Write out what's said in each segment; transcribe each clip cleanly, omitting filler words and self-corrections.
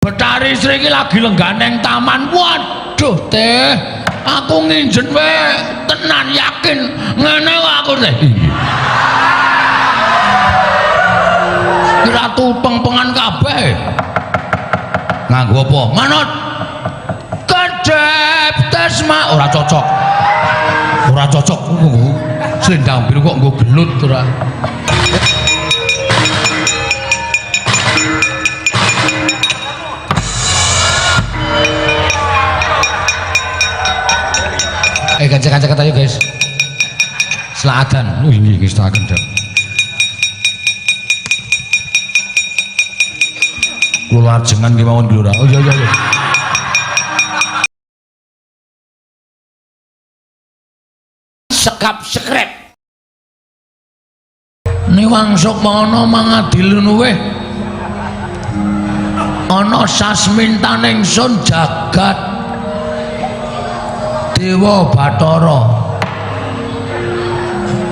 Betari Sri iki lagi lenggah neng taman. Waduh, Teh. Aku nginjen wae tenan yakin ngene kok aku teh. Iya. Ratu pengpengan kabeh. Nganggo apa? Manut. Kedep tesma ora cocok. Ora cocok. Selendang biru kok nggo gelut ora. Kancek-kancek ayo guys. Selatan. Wih, nggih ngestaken, Dak. Kula ajengan ki mawon Blora. Oh iya iya iya. Sekap sekrep. Niwang sukmana mangadil luwih. Ana sasmintaning sun jagat Dewa Bathara.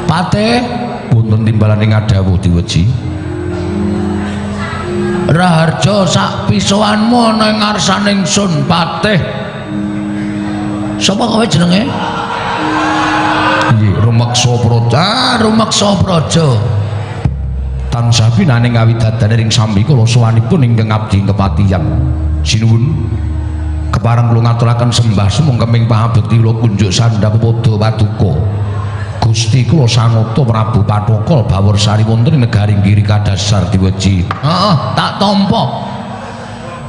Patih Wonten timbalane ngadhawuh diweji. Raharja sak pisowanmu ana ing ngarsaning sun Patih. Sapa kowe jenenge? Nggih, rumeksa praja. Ah, Rumeksa Praja. Tansah pinaning kawidadane ring sambikala sowanipun ingkang abdi kepatihan. Sinuwun. Kepareng kula ngaturaken sembah sumangkeming pangabekti kula kunjuk sandhap pepada paduka. Gusti kula Sanata Prabu Pathokol Baworsari wonten ing negari Giri Kadasar diweji. Heeh, tak tampa.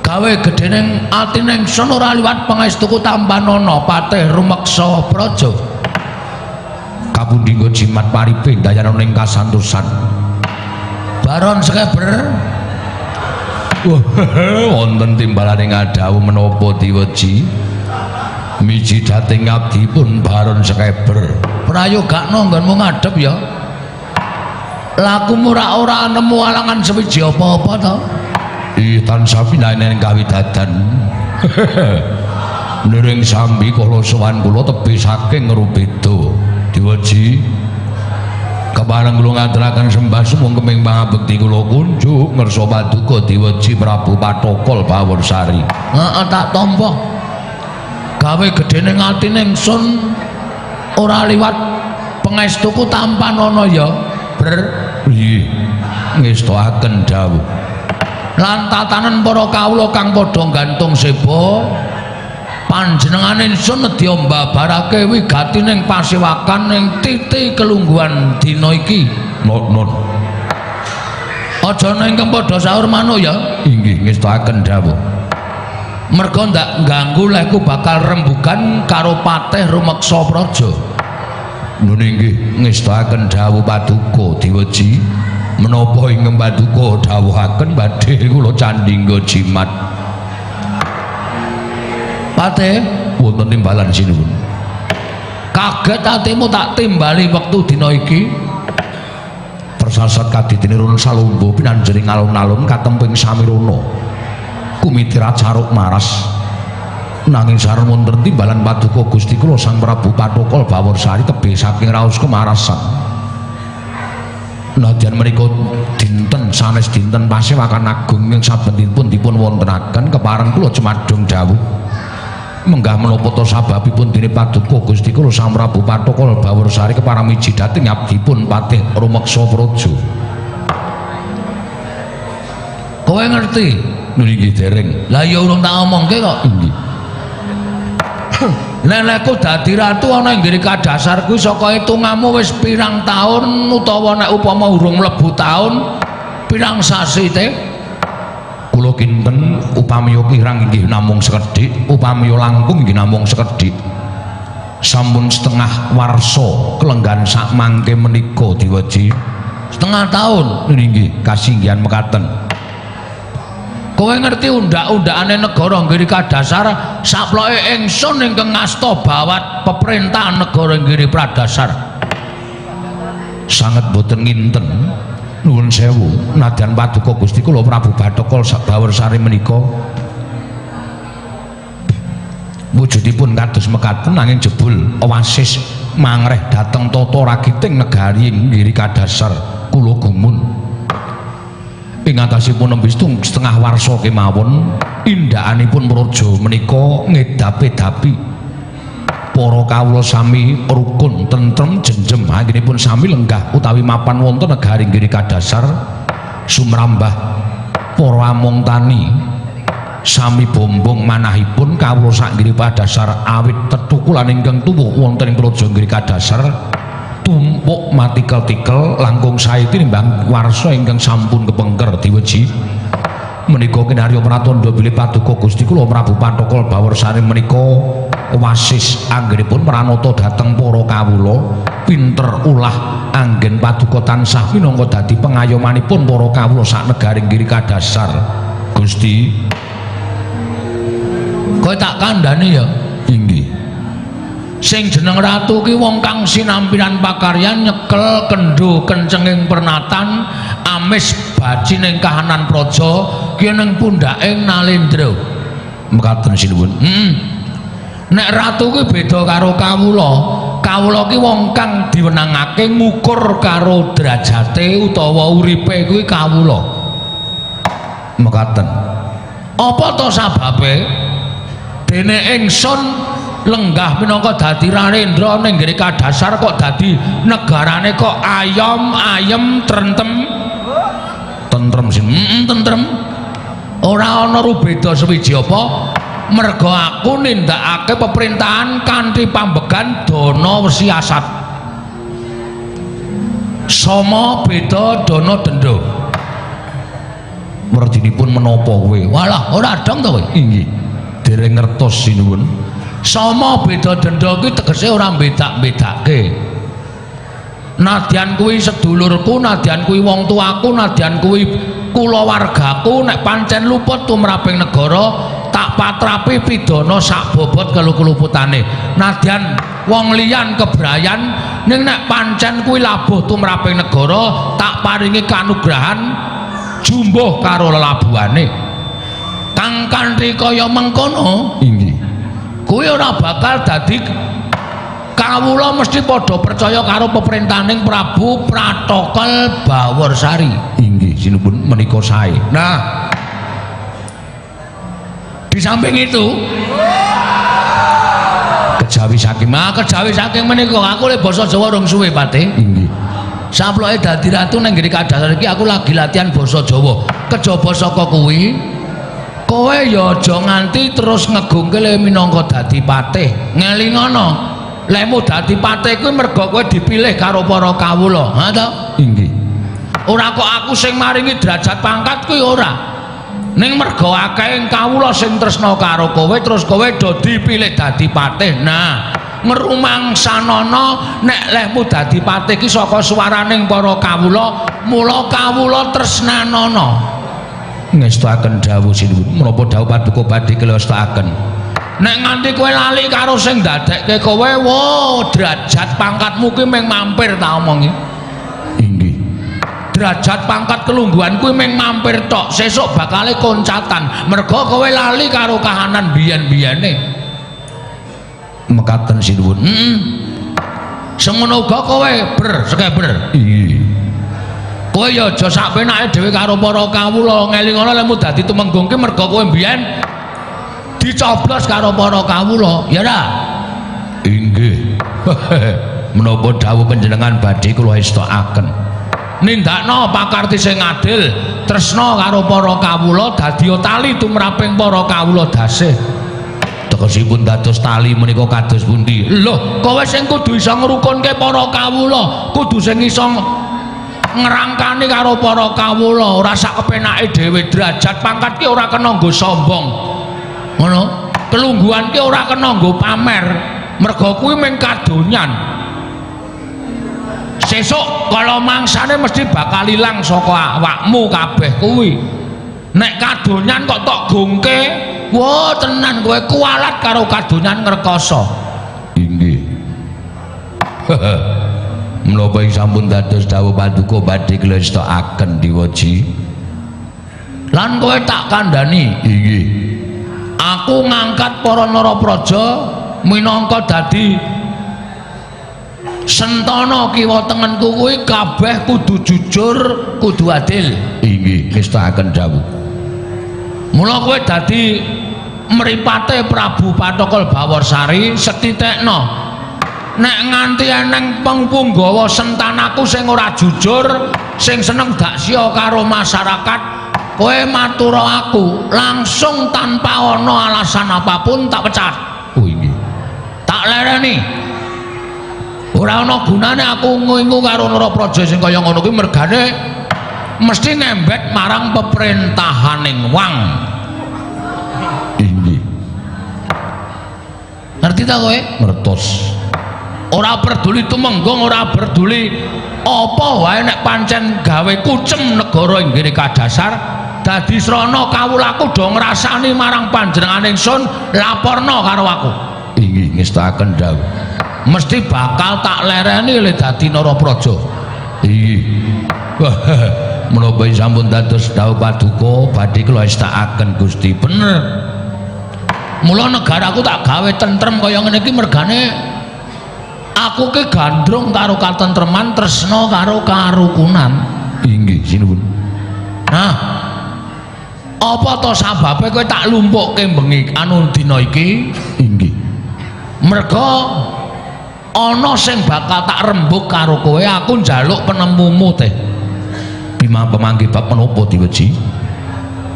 Gawe gedhening atine ingsun ora liwat pangestuku tampanana Patih Rumeksa Praja. Kapundi nggo jimat paripe ndayana ing kasantosan. Baron Sekeber. Wonten timbalane ngadhawuh menapa diweji? Miji dhateng abdipun Baron Sekeber. Prayogakno nggonmu ngadhep ya. Lakumu ora ora nemu alangan sewiji apa-apa to? Ih, tansah pinanen kawidadan. Niring sambi kala sowan kula tebih saking ngrubeda. Diweji. Kepareng kula ngaturaken sembah sumangkeming pangabekti kula kunjuk ngersa paduka diweji Prabu Pathokol Baworsari. Heeh, tak tampa. Gawe gedhening atine ingsun ora liwat pangestuku tampanana ya. Ber Nggih, ngestoaken dawuh. Lan tatanan para kawula kang padha gantung seba panjenengane ingsun nedya mbabarake wigatining pasewakan ing titi kelungguhan dina iki. Not not. Aja ning padha sahur manuk ya. Inggih, ngestoaken dawuh. Merga ndak ngganggu lehku bakal rembugan karo Patih Rumeksa Praja. Nun inggih ngestoaken dawuh paduka diweji. Menapa ingkang paduka dawuhaken badhe kula candhingga jimat. Patih, Wonten timbalan sinuwun. Kaget atimu tak timbali wektu dina iki. Persasat kadidene run salombo pinanjering alun-alun katemping samirana. Kumitira caruk maras. Nanging sareng wonten timbalan paduka Gusti kula Sang Prabu Pathokol Baworsari tebih saking raos kemarasan. Nadyan menika dinten sanes dinten pasewakan agung ing saben dinten dipun wontenaken kepareng kula cemadung dawuh. Menggah menapa ta sababipun dene paduka Gusti kula Sang Prabu Pathokol Baworsari kepareng miji dhateng abdipun Patih Rumeksa Praja. Kowe ngerti? Nggih dereng. Lah ya urung tak omongke kok. Nggih. Nenekku dadi ratu ana ing Giri Kadasar kuwi saka hitunganmu wis pirang taun utawa nek upama urung mlebu taun pirang sasi teh? Kula kinten upamiya kirang inggih namung sekedhik, upamiya langkung inggih namung sekedhik. Sampun setengah warsa kelenggan sak mangke menika diweji. Setengah tahun. Nggih, kasinggihan mekaten. Kowe ngerti undak-undakane negara Giri Kadasar saploke ingsun ingkang ngasta bawat peperintahan negara Giri Pradasar. Sanget boten nginten. Nuwun sewu, nadyan paduka Gusti kula Prabu Bathokol Baworsari menika wujudipun kados mekaten nanging jebul oasis mangreh dhateng tata ragiting negari Giri Kadasar kula gumun. Ing atasipun nembe setengah warsa kemawon indhakanipun praja menika ngedap-edapi. Para kawula sami rukun, tentrem, jenjem, anggenipun sami lenggah utawi mapan wonten negari Giri Kadasar sumrambah para among tani sami bombong manahipun kawula sak Giri Kadasar awit tetukulan ingkang tuwuh wonten ing praja Giri Kadasar tumpuk matikel-tikel langkung sae tinimbang warsa ingkang sampun kepengker diweji. Menika kinarya pratandha bilih paduka Gusti kula Prabu Pathokol Bawarsari menika wasis anggenipun pranata dhateng para kawula, pinter ulah anggen paduka tansah minangka dadi pengayomanipun para kawula sak negari Giri Kadasar. Gusti, kowe tak kandhani ya. Inggih. Sing jeneng ratu ki wong kang sinampiran pakaryan nyekel kendho kencenging pernatan amis bacining kahanan praja ki ning pundhake Nalendra. Mekaten sinuwun. Nek ratu ki beda karo kawula. Kawula ki wong kang diwenangake ngukur karo derajate utawa uripe kuwi kawula. Mekaten. Apa to sababe? Dene ingsun lenggah minangka dadi Rarendra ning nggene Kadasar kok dadi negarane kok ayom ayem trentem tentrem sin. Tentrem. Ora ana rubeda sewiji apa merga aku nindakake peperintahan kanthi pambegan dana siasat. Sama beda dana denda. Werdinipun menapa kowe? Walah, ora dong to kowe. Inggih. Dereng ngertos sinuwun. Sama beda denda kuwi tegese ora bedak-bedake. Nadyan kuwi sedulurku, nadyan kuwi wong tuaku, nadyan kuwi kulawargaku, nek pancen luput tumraping negara tak patrapi pidana sak bobot kelu-keluputane. Nadyan wong liyan kebrayan, ning nek pancen kuwi labuh tumraping negara tak paringi kanugrahan jumbuh karo lelabuhane. Kang kanthi kaya mengkono, inggih, kuwi ora bakal dadi kawula mesti padha percaya karo peperintahaning Prabu Pratokol Bawarsari. Inggih sinuwun, menika sae. Nah, di samping itu kejawi saking kejawi saking menika aku le basa Jawa rong suwe Pate. Inggih. Saploke dadi ratu nang nggene Kadasar iki aku lagi latihan basa Jawa. Kejaba saka kuwi kowe ya aja nganti terus ngegungke le minangka dadi patih. Ngelingono. Lemu dadi patih kuwi merga kowe dipilih karo para kawula. Ha to? Inggih. Ora kok aku sing maringi derajat pangkat kuwi ora. Ning merga akeh kawula sing tresna karo kowe terus kowe do dipilih dadi patih. Nah, ngrumangsanana nek lehmu dadi patih ki saka swaraning para kawula, mula kawula tresnanana. Ngestoaken dawuh sinuwun. Menapa dawuh paduka badhe kelestakaken? Nek nganti kowe lali karo sing ndadekke kowe, wo derajat pangkatmu kuwi mung mampir tak omongi. Inggih. Derajat pangkat kelungguhan kuwi mung mampir tok, sesuk bakale koncatan merga kowe lali karo kahanan biyen-biyene. Mekaten sinuwun. Semono uga kowe ber sekeber. Inggih. Kowe ya aja sak penake dhewe karo para kawula, ngelingono lemu dadi tumenggung ki merga kowe mbiyen dicoblos karo para kawula, ya ra? Inggih. Menapa dawuh panjenengan badhe kula estokaken. Nindakno pakarti sing adil, tresna karo para kawula, dadi tali tumraping para kawula dasih. Tegesipun dados tali menika kados pundi? Lho, kowe sing kudu iso ngrukunke para kawula, kudu sing iso ngrangkani karo para kawula, ora sak kepenake dhewe. Derajat pangkat ki ora kena nggo sombong. Ngono. Kelungguhan ki ora kena nggo pamer. Merga kuwi mung kadonyan. Sesuk kala mangsane mesti bakal ilang saka awakmu kabeh kuwi. Nek kadonyan kok tok gongke, wah tenan kowe kualat karo kadonyan ngrekoso. Inggih. Menapa ing sampun dados dawuh paduka badhe klestakaken diweji. Lan kowe tak kandhani. Inggih. Aku ngangkat para narapraja minangka dadi sentana kiwa tengenku kuwi kabeh kudu jujur, kudu adil. Inggih, ngestakaken dawuh. Mula kowe dadi mripate Prabu Pathokol Baworsari setitekno. Nek nganti eneng pengpunggawa sentanaku sing ora jujur, sing seneng daksya karo masyarakat, kowe matura aku langsung tanpa ana alasan apapun tak pecat. Oh inggih. Tak lereni. Ora ana gunane aku ngingu karo Narapraja sing kaya ngono kuwi, mergane mesti ngembet marang peperintahaning wang. Inggih. Ngerti ta kowe? Ngertos. Ora peduli tumenggung, ora peduli apa wae, nek pancen gawe kucem negara inggih kadasar dadi srana kawulaku do ngrasani marang panjenengane ingsun, laporno karo aku. Inggih, ngestakaken dawuh. Mesti bakal tak lereni le dadi Narapraja. Inggih. Wah, menapa sampun dados dawuh paduka badhe kula estakaken Gusti. Bener. Mula negaraku tak gawe tentrem kaya ngene iki mergane aku ki gandrung karo katentreman, tresna karo karukunan. Inggih, sinuwun. Nah, apa to sababe kowe tak lumpukke bengi anu dina iki? Inggih. Merga ana sing bakal tak rembug karo kowe, aku njaluk penemumu teh. Bima pemanggih bab menapa diweji?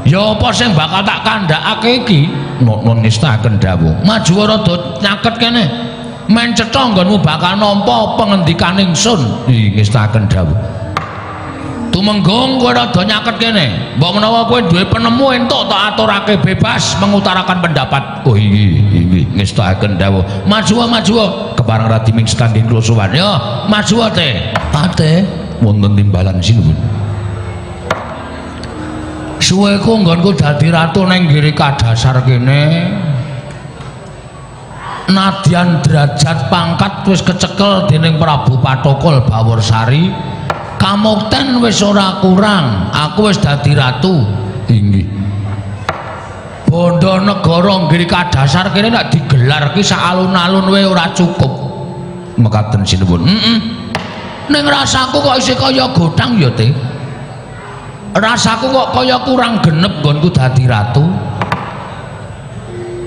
Ya apa sing bakal tak kandhakake iki? Nun ngestakaken dawuh. Maju rada nyaket kene. Men cetha nggonmu bakal nampa pengendikan ingsun. Inggih, ngestakaken dawuh. Tumenggung, kowe rada nyaket kene. Mbok menawa kowe duwe penemu entuk tak aturake bebas mengutarakan pendapat. Oh inggih, inggih, ngestakaken dawuh. Maju maju. Kepareng radi ming sekanggeng kula sowan. Yo, maju teh. Ate wonten timbalan sinuwun. Suweku nggonku dadi ratu ning Giri Kadasar kene. Nadyan derajat pangkat wis kecekel dening Prabu Pathokol Baworsari. Kamukten wis ora kurang, aku wis dadi ratu. Inggih. Bondo negara Giri Kadasar kene nek digelar ki sak alun-alun wae ora cukup. Mekaten sinuwun. Heeh. Ning rasaku kok isih kaya godhang ya, Teh. Rasaku kok kaya kurang genep nggonku dadi ratu.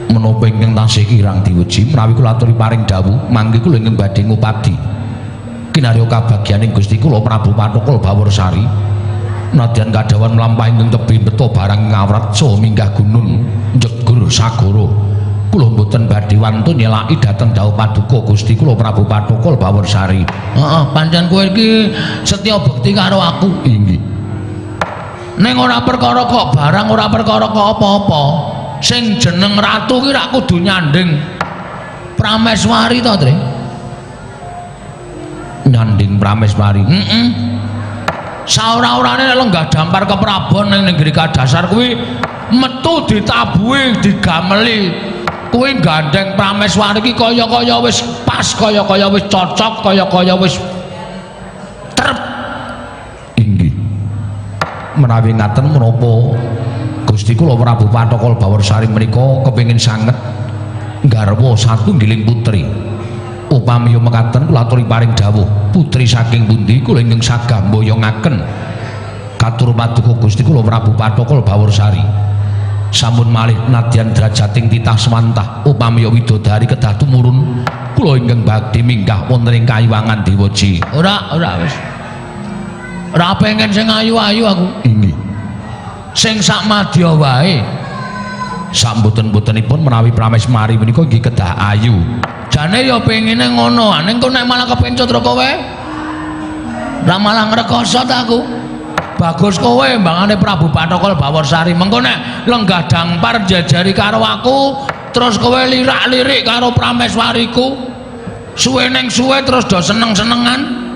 Menapa ingkang tasih kirang diweji menawi kula aturi paring dawuh mangke kula ingkang badhe ngupadi kinarya kabagyaning Gusti kula Prabu Pathokol Baworsari. Nadyan kadhawan mlampah ingkang tebih beto barang ngawrat saha minggah gunung njegur sagara, kula mboten badhe wantun nyelaki dhateng dawuh paduka Gusti kula Prabu Pathokol Baworsari. Heeh, pancen kowe iki setya bekti karo aku. Inggih. Ning ora perkara kok barang, ora perkara kok apa-apa. Sing jeneng ratu ki rak kudu nyanding Prameswari to, Tre? Nyanding Prameswari. Heeh. Saora-orane nek lenggah dampar keprabon ning negeri Kadasar kuwi metu ditabuhi, digameli. Kuwi gandeng Prameswari ki kaya-kaya wis pas, kaya-kaya wis cocok, kaya-kaya wis trep. Inggih. Menawi ngaten menapa Gusti kula Prabu Pathokol Baworsari menika kepengin sanget nggarwa satunggiling putri. Upami mekaten kula aturi paring dawuh, putri saking pundi kula ingkang sagah mboyongaken katur paduka Gusti kula Prabu Pathokol Baworsari. Sampun malih nadyan derajating titah swantah, upami widodari kedah tumurun kula ingkang badhe minggah wonten ing kayiwangan Dewaji. Ora, ora wis. Ora pengen sing ayu-ayu aku. Inggih. Sing sak madya wae. Samboten-botenipun menawi Prameswari menika nggih kedah ayu. Jane ya pengine ngono, ning kok nek malah kepencut ro kowe. Ora malah ngrekoso ta aku. Bagus kowe mbangane Prabu Pathokol Baworsari. Mengko nek lenggah dampar jajari karo aku, terus kowe lirak-lirik karo Prameswariku. Suwe ning suwe terus do seneng-senengan.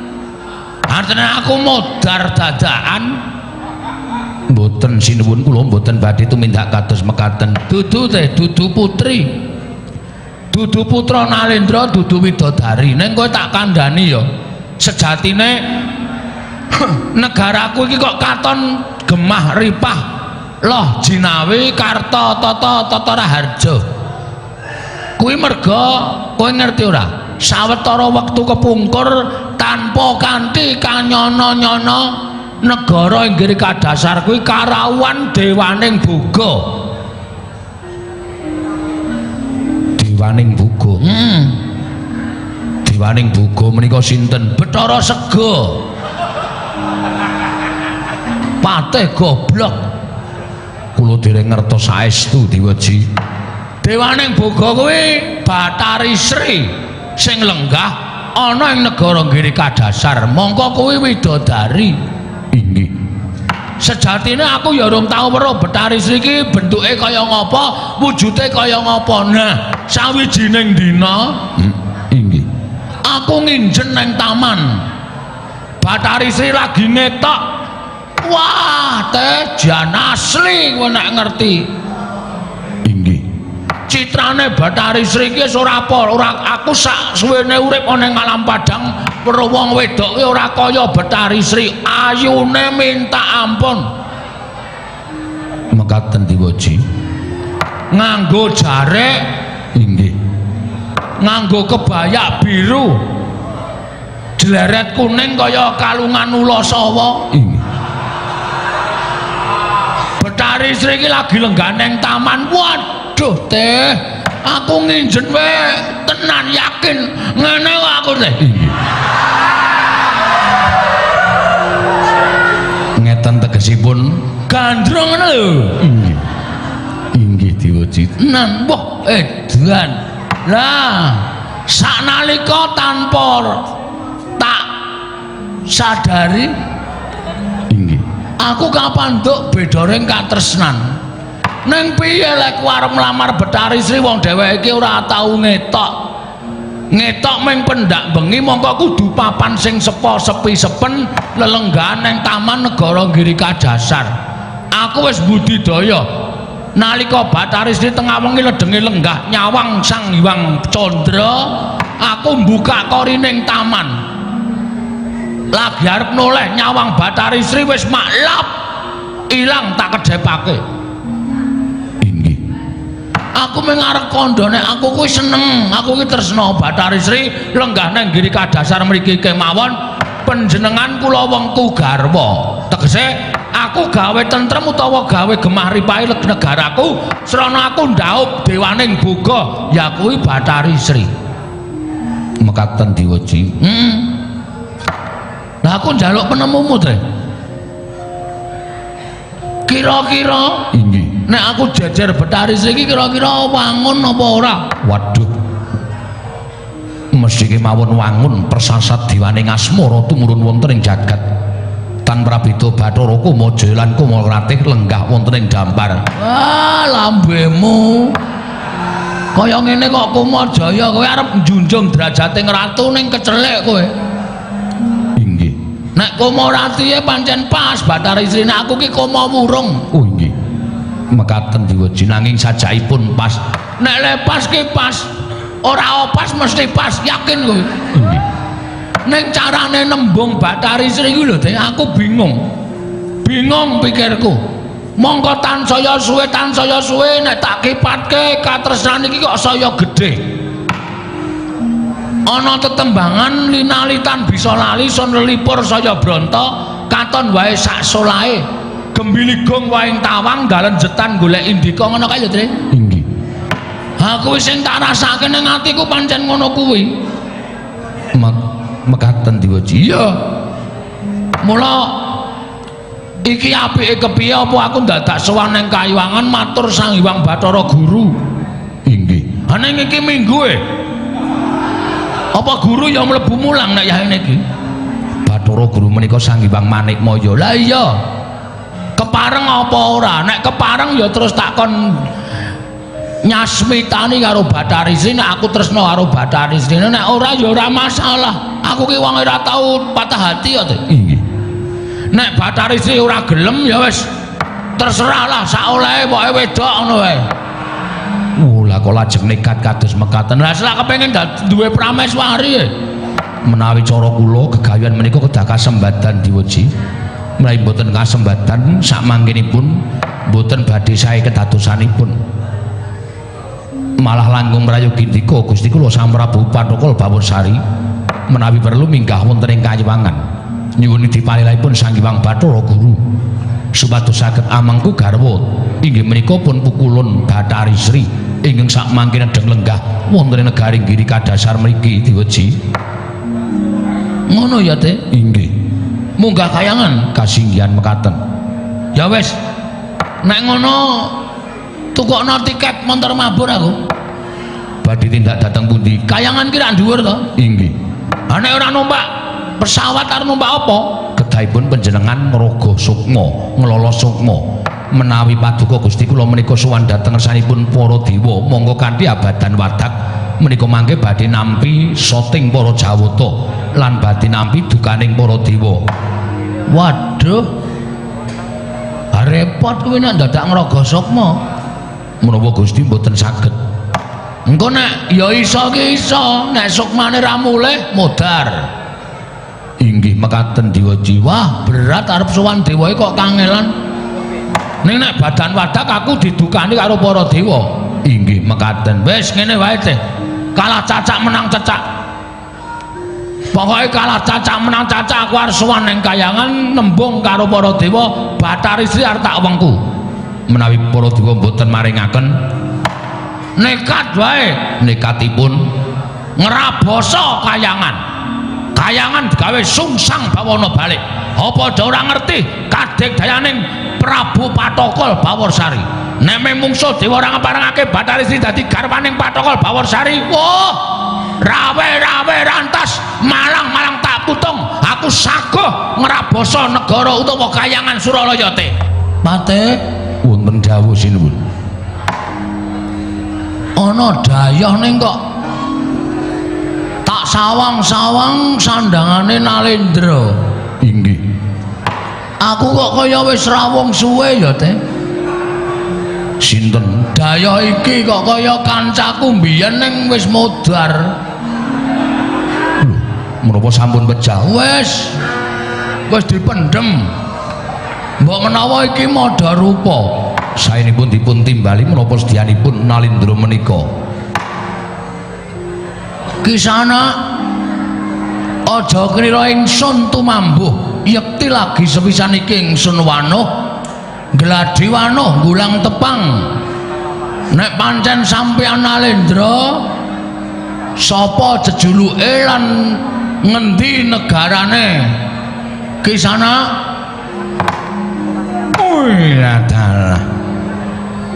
Artine aku modar dadakan. Mboten sinuwun, kula mboten badhe tumindak kados mekaten. Dudu teh, dudu putri. Dudu putra Nalendra, dudu widodari. Ning kowe tak kandhani ya. Sejatine negaraku iki kok katon gemah ripah loh jinawi karta tata tata raharja. Kuwi merga kowe ngerti ora? Sawetara wektu kepungkur tanpa kanthi kanyono-nyono Negara Inggris Kadasar kuwi karawuhan dewaning boga. Dewaning boga. Dewaning boga menika sinten? Bathara Sega. Patih goblok. Kula dereng ngertos saestu Dewaji. Dewaning boga kuwi Bathari Sri sing lenggah ana ing negara Giri Kadasar. Mongko kuwi widodari. Inggih. Sejatine aku ya urung tau weruh Bathari Sri iki bentuke kaya ngapa, wujude kaya ngapa. Nah, sawijining dina Inggih. aku nginjen nang taman. Bathari Sri lagi ngetok. Wah, teh jan asli kowe nek ngerti. Inggih. Citrane Bathari Sri iki wis ora apa, ora aku sak suwene urip ana ing alam padang weruh wong wedok ki ora kaya Bathari Sri, ayune minta ampun. Mekaten Dewaji. Nganggo jarek, Inggih. nganggo kebayak biru, jleret kuning kaya kalungan ula sawa. Inggih. Bathari Sri iki lagi lenggah nang taman. Waduh teh, aku nginjen wae tenan yakin ngene kok aku teh. Inggih. Ngeten tegesipun Gandrung ngono lho. inggih. Inggih Dewaji. Tenan, wah edan. Lah, saknalika tanpa tak sadari Inggih. aku kapandhuk bedoreng katresnan. Ning piye lek arep nglamar Bathari Sri wong dheweke iki ora tau ngetok. Ngetok ming pendak bengi mongko kudu papan sing sepo sepi sepen lelenggahan nang taman negara Giri Kadasar. Aku wis budidaya. Nalika Bathari Sri tengah wengi ledenge lenggah nyawang Sang Hyang Candra, aku mbuka kori ning taman. Lagi arep noleh nyawang Bathari Sri wis maklap ilang tak kedepake. Inggih. Aku mung arep kandha nek aku kuwi seneng, aku kuwi tresna Bathari Sri lenggah nang Giri Kadasar mriki kemawon panjenengan kula wengku garwa. Tegese aku gawe tentrem utawa gawe gemah ripahe negaraku srana aku ndhaup dewaning boga ya kuwi Bathari Sri. Mekaten Dewaji. Lah aku njaluk penemumu, Teh. Kira-kira Inggih. nek aku jejer Bathari Sri iki kira-kira wangun apa ora? Waduh. Mesti kemawon wangun persasat dewaning asmara tumurun wonten ing jagat. Tan prabeda Bathara Kumajaya lan Kumaratih lenggah wonten ing dampar. Wah, lambemu. Kaya ngene kok Kumajaya kowe arep njunjung derajate ratu ning kecelik kowe. Inggih. Nek Kumaratihe pancen pas Bathari Sri, nek aku ki koma wurung. Oh inggih. Mekaten Dewaji nanging sajakipun pas. Nek lepas ki pas, ora opas mesti pas, yakin kowe. Inggih. Ning carane nembung Bathari Sri kuwi lho, Teh, aku bingung. Bingung pikirku. Mongko tansaya suwe nek tak kipatke katresnan iki kok saya gedhe. Ana tetembangan linalitan bisa lali sun lelipur saya bronto katon wae sak solahe. Gembili gong wae tawang dalan jetan golek indika ngono kae ya, Tre. Inggih. Aku sing tak rasake ning atiku pancen ngono kuwi. Mekaten Dewaji. Iya. Mula iki apike kepiye apa aku ndadak sowan ning Kayuwangan matur Sang Hyang Bathara Guru. Inggih. Ha ning iki minggu e. Apa guru ya mlebu mulang nek yahene iki? Bathara Guru menika Sang Hyang Manikmaya. Lah iya. Kepareng apa ora? Nek kepareng ya terus takon nyasmitani karo Bathari Sri, nek aku tresna karo Bathari Sri, nek ora ya ora masalah. Aku ki wong ora tau patah hati ya, Teh. Inggih. Nek Bathari Sri ora gelem ya wis terserah lah sak olehe pokoke wedok ngono wae. Lah kok lajeng nekat kados mekaten. Lah selak kepengin duwe prameswari e. Menawi cara kula gegawean menika kedah kasembadan Dewaji. Menawi mboten kasembadan sak mangkenipun mboten badhe sae kedadosanipun. Malah langkung prayogi ndika Gusti kula Sang Prabu Pathokol Baworsari menawi perlu minggah wonten ing Kayuwangan. Nyuwun dipalilahipun Sang Hyang Bathara Guru supados saged amangku garwa inggih menika pun pukulun Bathari Sri ingkang sakmangke nedheng lenggah wonten ing negari Giri Kadhasar mriki diweji. Ngono ya, Teh? Inggih. Munggah kayangan kasinggihan mekaten. Ya wis. Nek ngono tukokno tiket montor mabur aku. Badhe tindak dateng pundi? Kayangan ki rak dhuwur to? Inggih. Ha nek ora numpak pesawat arep numpak apa? Kedahipun panjenengan ngraga sukma, nglala sukma. Menawi paduka Gusti kula menika sowan dhateng ngersanipun para dewa, monggo kanthi abadan wadak menika mangke badhe nampi soting para jawata lan badhe nampi dukaning para dewa. Waduh. Repot kuwi nek dadak ngraga sukma. Menawa Gusti mboten saged. Engko nek ya iso ki iso, nek sukmane ra mulih modar. Inggih mekaten diwaji. Wah, berat arep sowan dewa kok kangelan. Ning nek badan wadak aku didukani karo para dewa. Inggih mekaten. Wis ngene wae teh. Kalah cacak menang cecak. Pokoke kalah cacak menang cacak aku arep sowan ning kayangan nembung karo para dewa, Bathari Sri arep tak wengku. Menawi para dewa mboten maringaken nekat wae, nekatipun ngrabasa kayangan. Kayangan digawe sungsang bawana balik. Apa do ora ngerti kadek dayaning Prabu Pathokol Baworsari. Nek mungsuh dewa ora ngeparengake Bathari Sri dadi garwaning Pathokol Baworsari. Wah, rawe-rawe rantas malang-malang tak putung. Aku saguh ngrabasa negara utawa kayangan Suralaya te. Pate wonten dawuh sinuwun. Ana dayah ning kok tak sawang-sawang sandangane Nalendra. Inggih. Aku kok kaya wis rawung suwe ya, Teh. Sinten? Dayah iki kok kaya kancaku mbiyen ning wis modar. Lho, menapa sampun pejah? Wis. Wis dipendhem. Mbok menawa iki madha rupa. Saenipun dipun timbali menapa sedyanipun Nalendra menika? Kisana aja kira ingsun tumambuh yekti lagi sepisan iki ingsun wanuh gladi wanuh gulang tepang. Nek pancen sampeyan Nalendra sapa jejuluke lan ngendi negarane? Kisana. Wih, dalah.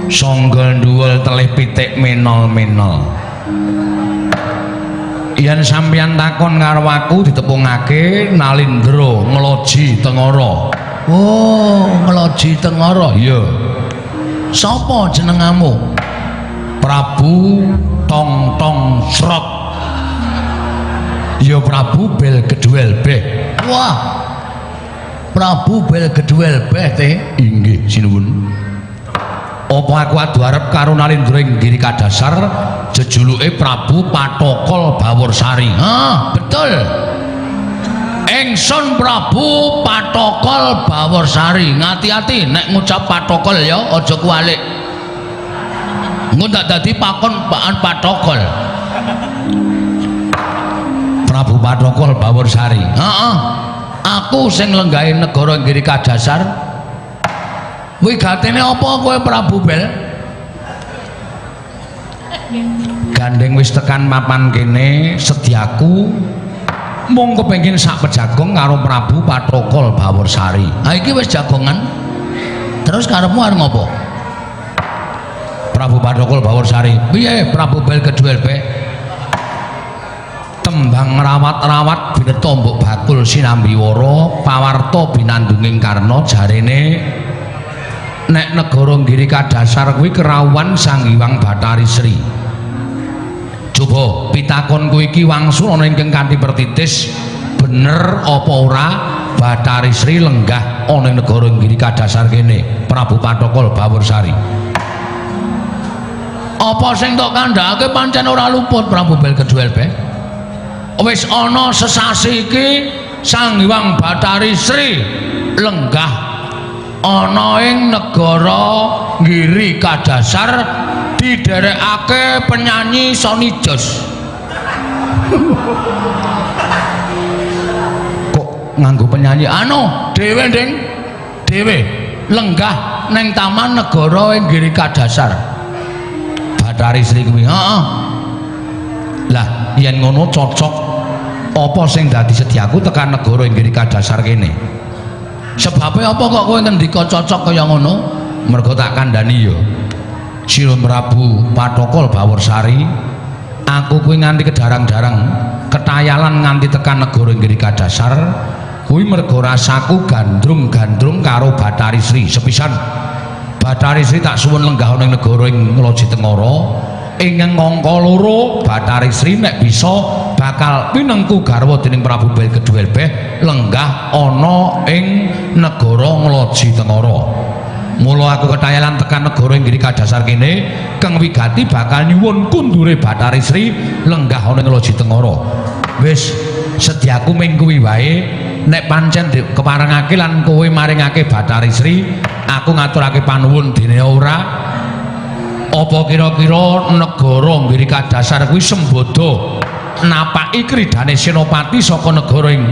Sangga nduwel telih pitik menol-menol. Yen sampeyan takon karo aku ditepungake Nalendra Ngloji Tengara. Oh, Ngloji Tengara. Iya. Sapa jenengamu? Prabu Tong Tong Srot. Ya Prabu Bel Gedhuel Beh. Wah. Prabu Bel Gedhuel Beh teh. Inggih, sinuwun. Apa aku adu arep karo Nalendra ing Giri Kadhasar jejuluke Prabu Pathokol Baworsari. Ah, betul. Ingsun Prabu Pathokol Baworsari. Ngati-ati nek ngucap Pathokol ya aja kuwalik. Engko tak dadi pakon pakan Pathokol. Prabu Pathokol Baworsari. Heeh. Aku sing lenggahe negara Giri Kadhasar. Wigatene apa kowe Prabu Bel? Gandeng wis tekan papan kene sediaku mung kepengin sak pejagong karo Prabu Pathokol Baworsari. Ha iki wis jagongan. Terus karepmu arep ngopo? Prabu Pathokol Baworsari. Piye Prabu Bel Gedhuel Beh? Tembang rawat-rawat bineta mbok bakul sinambiwara pawarta binandunging karna jarene nek negara Giri Kadhasar kuwi kerawuhan Sang Hyang Bathari Sri. Coba pitakonku iki wangsul ana ingkang kanthi pertitis bener apa ora Bathari Sri lenggah ana ing negara Giri Kadhasar kene Prabu Pathokol Baworsari. Apa sing tok kandhakake pancen ora luput Prabu Bel Gedhuel Beh? Wis ana sesasi iki Sang Hyang Bathari Sri lenggah ana ing negara Giri Kadhasar didherekake penyanyi Sony Jos. Kok Nganggo penyanyi anu dhewe, Ding, dhewe lenggah ning Taman Negara ing Giri Kadasar. Bathari Sri kuwi. Heeh. Lah, yen ngono cocok apa sing dadi sediaku tekan negara ing Giri Kadasar kene. Sebabe apa kok kowe ngendika cocok kaya ngono? Mergo tak kandhani ya. Sira Prabu Pathokol Baworsari, aku kuwi nganti kedarang-darang, ketayalan nganti tekan negara ing Giri Kadasar kuwi mergo rasaku gandrung-gandrung karo Bathari Sri. Sepisan Bathari Sri tak suwun lenggah ana ing negara ing Loji Tengara. Ing angka loro, Bathari Sri nek bisa bakal pinengku garwa dening Prabu Belgeduwelbeh lenggah ana ing negara Ngloji Tengara. Mula aku ketayalan tekan negara ing Giri Kadasar kene kang wigati bakal nyuwun kundure Bathari Sri lenggah ana ing Loji Tengara. Wis, sediaku ming kuwi wae. Nek pancen keparengake lan kowe maringake Bathari Sri, aku ngaturake panuwun. Dene ora, apa kira-kira negara Giri Kadasar kuwi sembodo napaki kridane senopati saka negara ing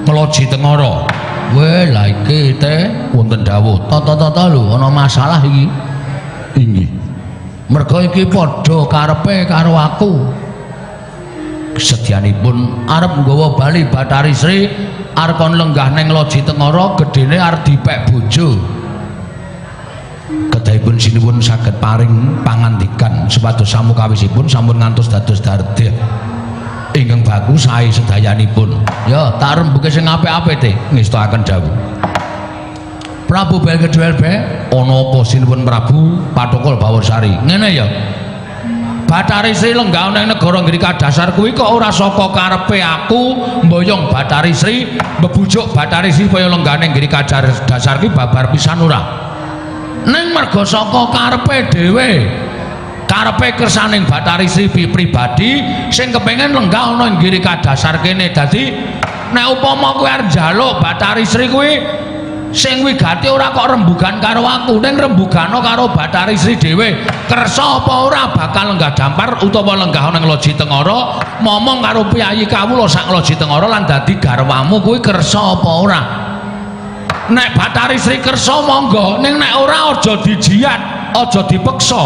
Ngloji Tengara? Weh, lah iki teh. Wonten dawuh? Tata-tata lho, ana masalah iki. Inggih. Mergo iki padha karepe karo aku. Sedianipun? Arep nggawa bali Bathari Sri, arep kon lenggah ning Loji Tengara, gedene arep dipek bojo. Kedahipun sinuwun saged paring pangandikan supados samukawisipun sampun ngantos dados dardeh ingkang baku sae sedayanipun. Ya, tak rembuke sing apik-apik teh. Ngestakaken dawuh. Prabu Belgeduelbe, Ana apa, sinuwun Prabu Pathokol Baworsari? Ngene ya. Bathari Sri lenggah ning negara Giri Kadasar kuwi kok ora saka karepe aku mboyong Bathari Sri, mbebujuk Bathari Sri supaya lenggah ning Giri Kadasar kuwi babar pisan ora. Ning merga saka karepe dhewe. Karepe kersaning Bathari Sri pribadi sing kepengin lenggah ana ing Giri Kadasar kene. Dadi nek upama kowe arep njaluk Bathari Sri kuwi sing wigati ora kok rembugan karo aku, ning rembugana karo Bathari Sri dhewe. Kersa apa ora bakal lenggah dampar utawa lenggah ana ing Loji Tengara, momong karo piyayi kawula sak Loji Tengara lan dadi garwamu kuwi kersa apa ora? Nek Bathari Sri kersa monggo, ning nek ora aja dijiat, aja dipeksa.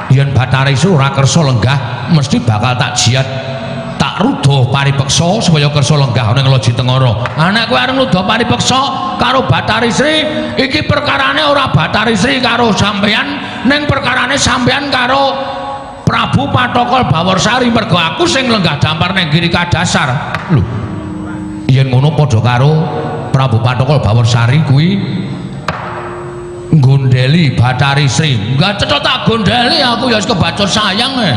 Yen Bathari Sri ora kersa lenggah, mesti bakal tak jiat, tak ruda paripeksa supaya kersa lenggah ana ing Loji Tengara. Ha, nek kowe arep ngruda paripeksa karo Bathari Sri, iki perkarane ora Bathari Sri karo sampeyan, ning perkarane sampeyan karo Prabu Pathokol Baworsari, mergo aku sing lenggah dampar ning Giri Kadasar. Lho, yen ngono padha karo Prabu Pathokol Baworsari kuwi nggondheli Bathari Sri. Enggak cetha tak gondheli, aku ya wis kebacut sayang e.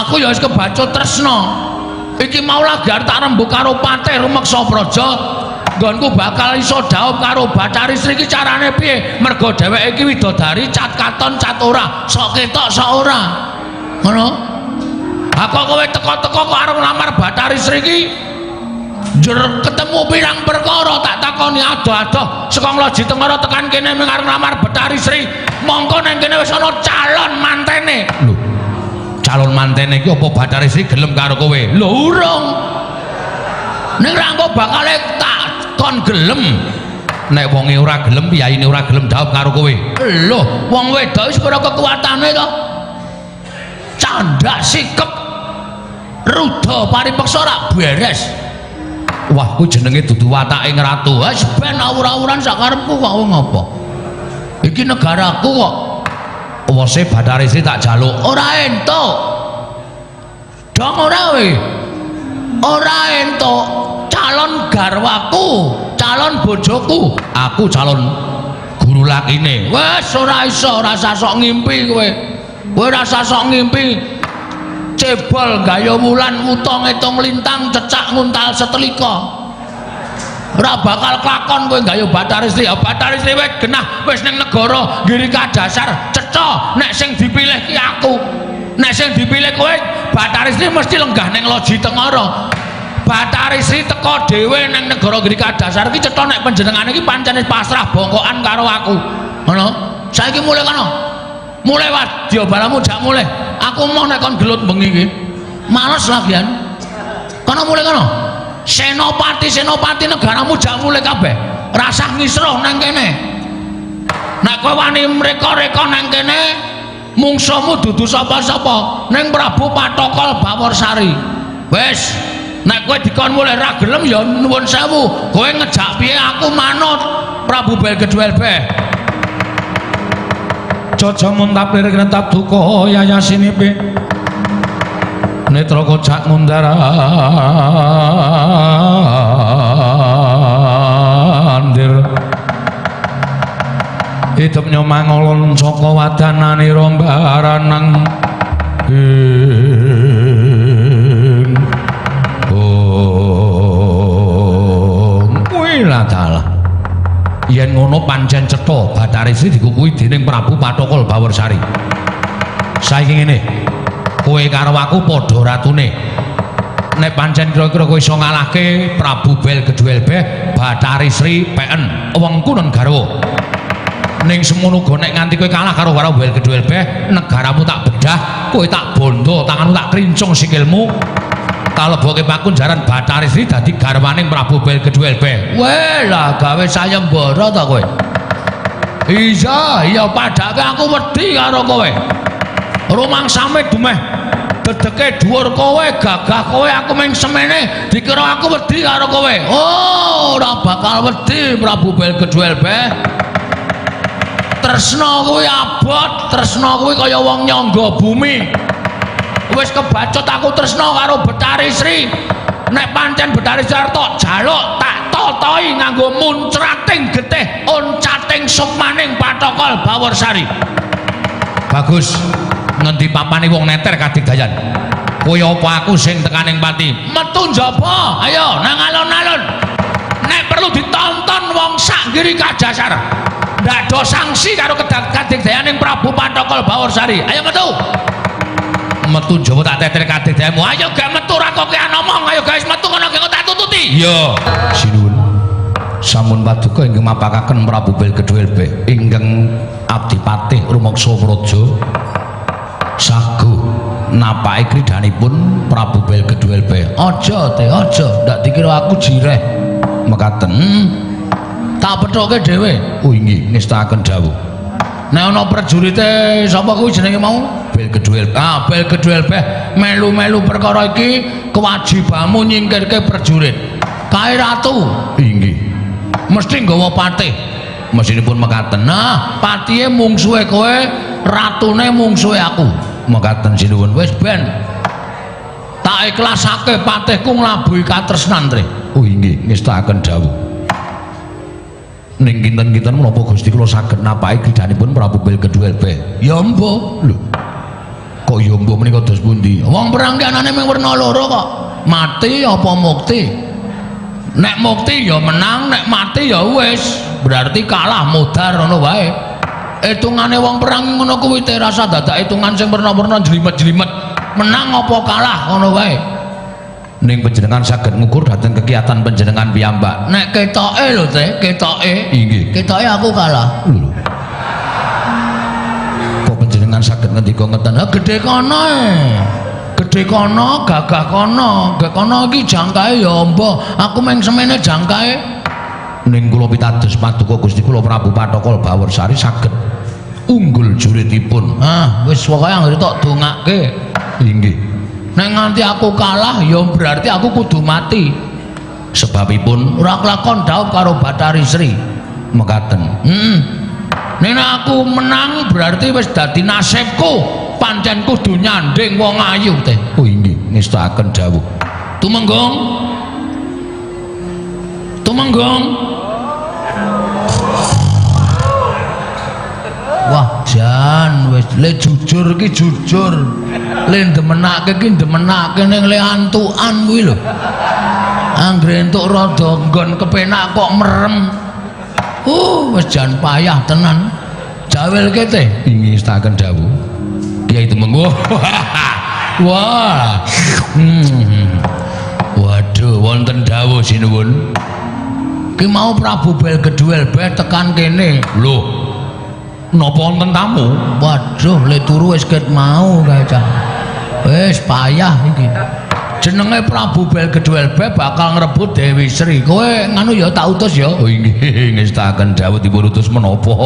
Aku ya wis kebacut tresna. Iki mau lagi arep tak rembug karo Patih Rumeksa Praja, nggonku bakal iso dhaup karo Bathari Sri iki carane piye? Mergo dheweke iki widodari cat katon cat ora, sok ketok sok ora. Ngono. Ha, kok kowe teko-teko kok arep nglamar Bathari Sri iki njur ketemu pirang perkara, tak takoni adoh-adoh saka Ngloji Tengara tekan kene mung arep nglamar Bathari Sri. Mongko nang kene wis ana calon mantene. Lho, calon mantene iki apa Bathari Sri gelem karo kowe? Lho, urung. Ning ra engko bakale tak kon gelem. Nek wonge ora gelem, piyayine ora gelem dhaup karo kowe? Lho, wong wedok wis ora kekuatane to. Candak sikep ruda paripeksa rak beres. Wah, kuwi jenenge dudu watake ngratu. Wis ben awur-awuran sakarepku kok, kowe ngopo? Iki negaraku kok. Wose Bathari Sri tak jaluk. Ora entuk. Dong ora we. Ora entuk calon garwaku, calon bojoku. Aku calon guru lakine. Wes ora iso, ora usah sok ngimpi kowe. Kowe ora usah sok ngimpi. Cebol gaya wulan wuta ngitung lintang cecak nguntal setelika. Ora bakal kelakon kowe gaya Bathari Sri. Ya Bathari Sri wis genah wis ning negara Giri Kadasar, cetha nek sing dipilih ki aku. Nek sing dipilih kowe, Bathari Sri mesti lenggah ning Loji Tengara. Bathari Sri teka dhewe ning negara Giri Kadasar ki cetha nek panjenengane iki pancen pasrah bongkokan karo aku. Ngono. Saiki mulih kono. Mulih wadya balamu jak mulih. Aku mau nek kon gelut bengi iki. Males lagian. Kono mulih kono. Senopati-senopati negaramu jak mulih kabeh. Rasah ngisruh nang kene. Nek kowe wani mreka-reka nang kene, mungsuhmu dudu sapa-sapa ning Prabu Pathokol Baworsari. Wis, nek kowe dikon mulih ra gelem ya nuwun sewu, kowe ngejak piye aku manut Prabu Belgeduelbeh. Caca muntap lirik netap duka yayasinipe netra kocak ngundar andir hidup nyomangolon saka wadanane rombaranang ing oh kuwi lah dalah. Yen ngono pancen cetha Bathari Sri dikukuhi dening Prabu Pathokol Baworsari. Saiki ngene, kowe karo aku padha ratune. Nek pancen kira-kira kowe iso ngalahke Prabu Belgeduelbeh, Bathari Sri peken wengkunen garwa. Ning semono uga nek nganti kowe kalah karo Prabu Belgeduelbeh, negaramu tak bedah, kowe tak bondo, tanganmu tak krincung sikilmu. Kaleboke pakunjaran Bathari Sri dadi garwaning Prabu Belgeduelbeh. Weh lah gawe sayembara ta kowe. Iya, iya padake aku wedi karo kowe. Rumangsame dumeh dedeke dhuwur kowe, gagah kowe, aku mung semene dikira aku wedi karo kowe. Oh, ora bakal wedi Prabu Belgeduelbeh. Tresna kuwi abot, tresna kuwi kaya wong nyangga bumi. Wis kebacut aku tresna karo Bathari Sri. Nek pancen Bathari Sri arep tok jaluk, tak totoi nganggo muncrating getih oncating sukmaning Pathokol Baworsari. Bagus. Ngendi papane wong neter kadigdayan? Kowe apa aku sing tekaning pati? Metu njaba, ayo nang alun-alun. Nek perlu ditonton wong sak ngiri kajasar. Ndak do sanksi karo kadigdayaning Prabu Pathokol Baworsari. Ayo metu. Metu njaba tak teter kadigdayanmu. Ayo gak metu ra kokean omong. Ayo guys metu kono gek tak tututi. Iya. Sinuwun. Sampun paduka ingkang mapakaken Prabu Belgeduelbeh ingkang abdi patih rumeksa praja saguh napake kridhanipun Prabu Belgeduelbeh. Aja te, aja, ndak dikira aku jireh. Mekaten. Tak pethoke dhewe. Oh inggih, ngestakaken dawuh. Nek ana prajurite sapa kuwi jenenge mau? Belgeduelbeh. Ah, Belgeduelbeh melu-melu perkara iki kewajibanmu nyingkirke prajurit. Kae ratu. Inggih. Mesti nggawa patih. Mesinipun mekaten. Nah, patihe mungsuhe kowe, ratune mungsuhe aku. Mekaten sinuwun. Wis ben. Tak ikhlasake patihku nglabuhi katresnan, Tri. Oh inggih, ngestakaken dawuh. Ning kinten-kinten menapa Gusti kula saged napaki kridhanipun Prabu Belgeduelbeh? Ya mbuh. Lho. Kok ya mbuh menika dos pundi? Wong perang ki anane mung werna loro kok. Mati apa mukti? Nek mukti ya menang, nek mati ya wis, berarti kalah modar ngono wae. Hitungane wong perang ngono kuwi te rasa dadak hitungan sing werna-werna jlimet-jlimet. Menang apa kalah ngono wae. Ning panjenengan saged ngukur dhateng kegiatan panjenengan piyambak. Nek ketoke lho Teh, ketoke. Inggih. Ketoke aku kalah. Lho. Kok panjenengan saged ngendika ngeten? Lah gedhe kono e. Gedhe kono, gagah kono. Gek kono iki jangkae ya amba. Aku mung semene jangkae. Ning kula pitados paduka Gusti kula Prabu Pathokol Baworsari saged unggul juritipun. Ah, wis pokoke anggere tok dongake. Inggih. Nek nganti aku kalah ya berarti aku kudu mati. Sebabipun ora kelakon dhaup karo Bathari Sri. Mekaten. Heeh. Nek aku menang berarti wis dadi nasibku. Pancen kudu nyanding wong ayu teh. Oh inggih, ngestakaken dawuh. Tumenggung. Tumenggung. Wah, jan wis le jujur iki jujur. Le ndemenake iki ndemenake ning le antukan kuwi lho. Anggere entuk rada nggon kepenak kok merem. Wis jan payah tenan. Jawelke teh. Inggih ngestakaken dawuh. Kiai Tumenggung. Wah. Waduh, wonten dawuh sinuwun. Ki mau Prabu Belgeduelbeh tekan kene. Lho. Napa wonten tamu? Waduh, le turu wis ket mau kae cah. Wis payah iki. Jenenge Prabu Belgeduelbe bakal ngrebut Dewi Sri. Kowe nganu ya tak utus ya. Oh inggih, ngestakaken dawuh dipun utus menapa?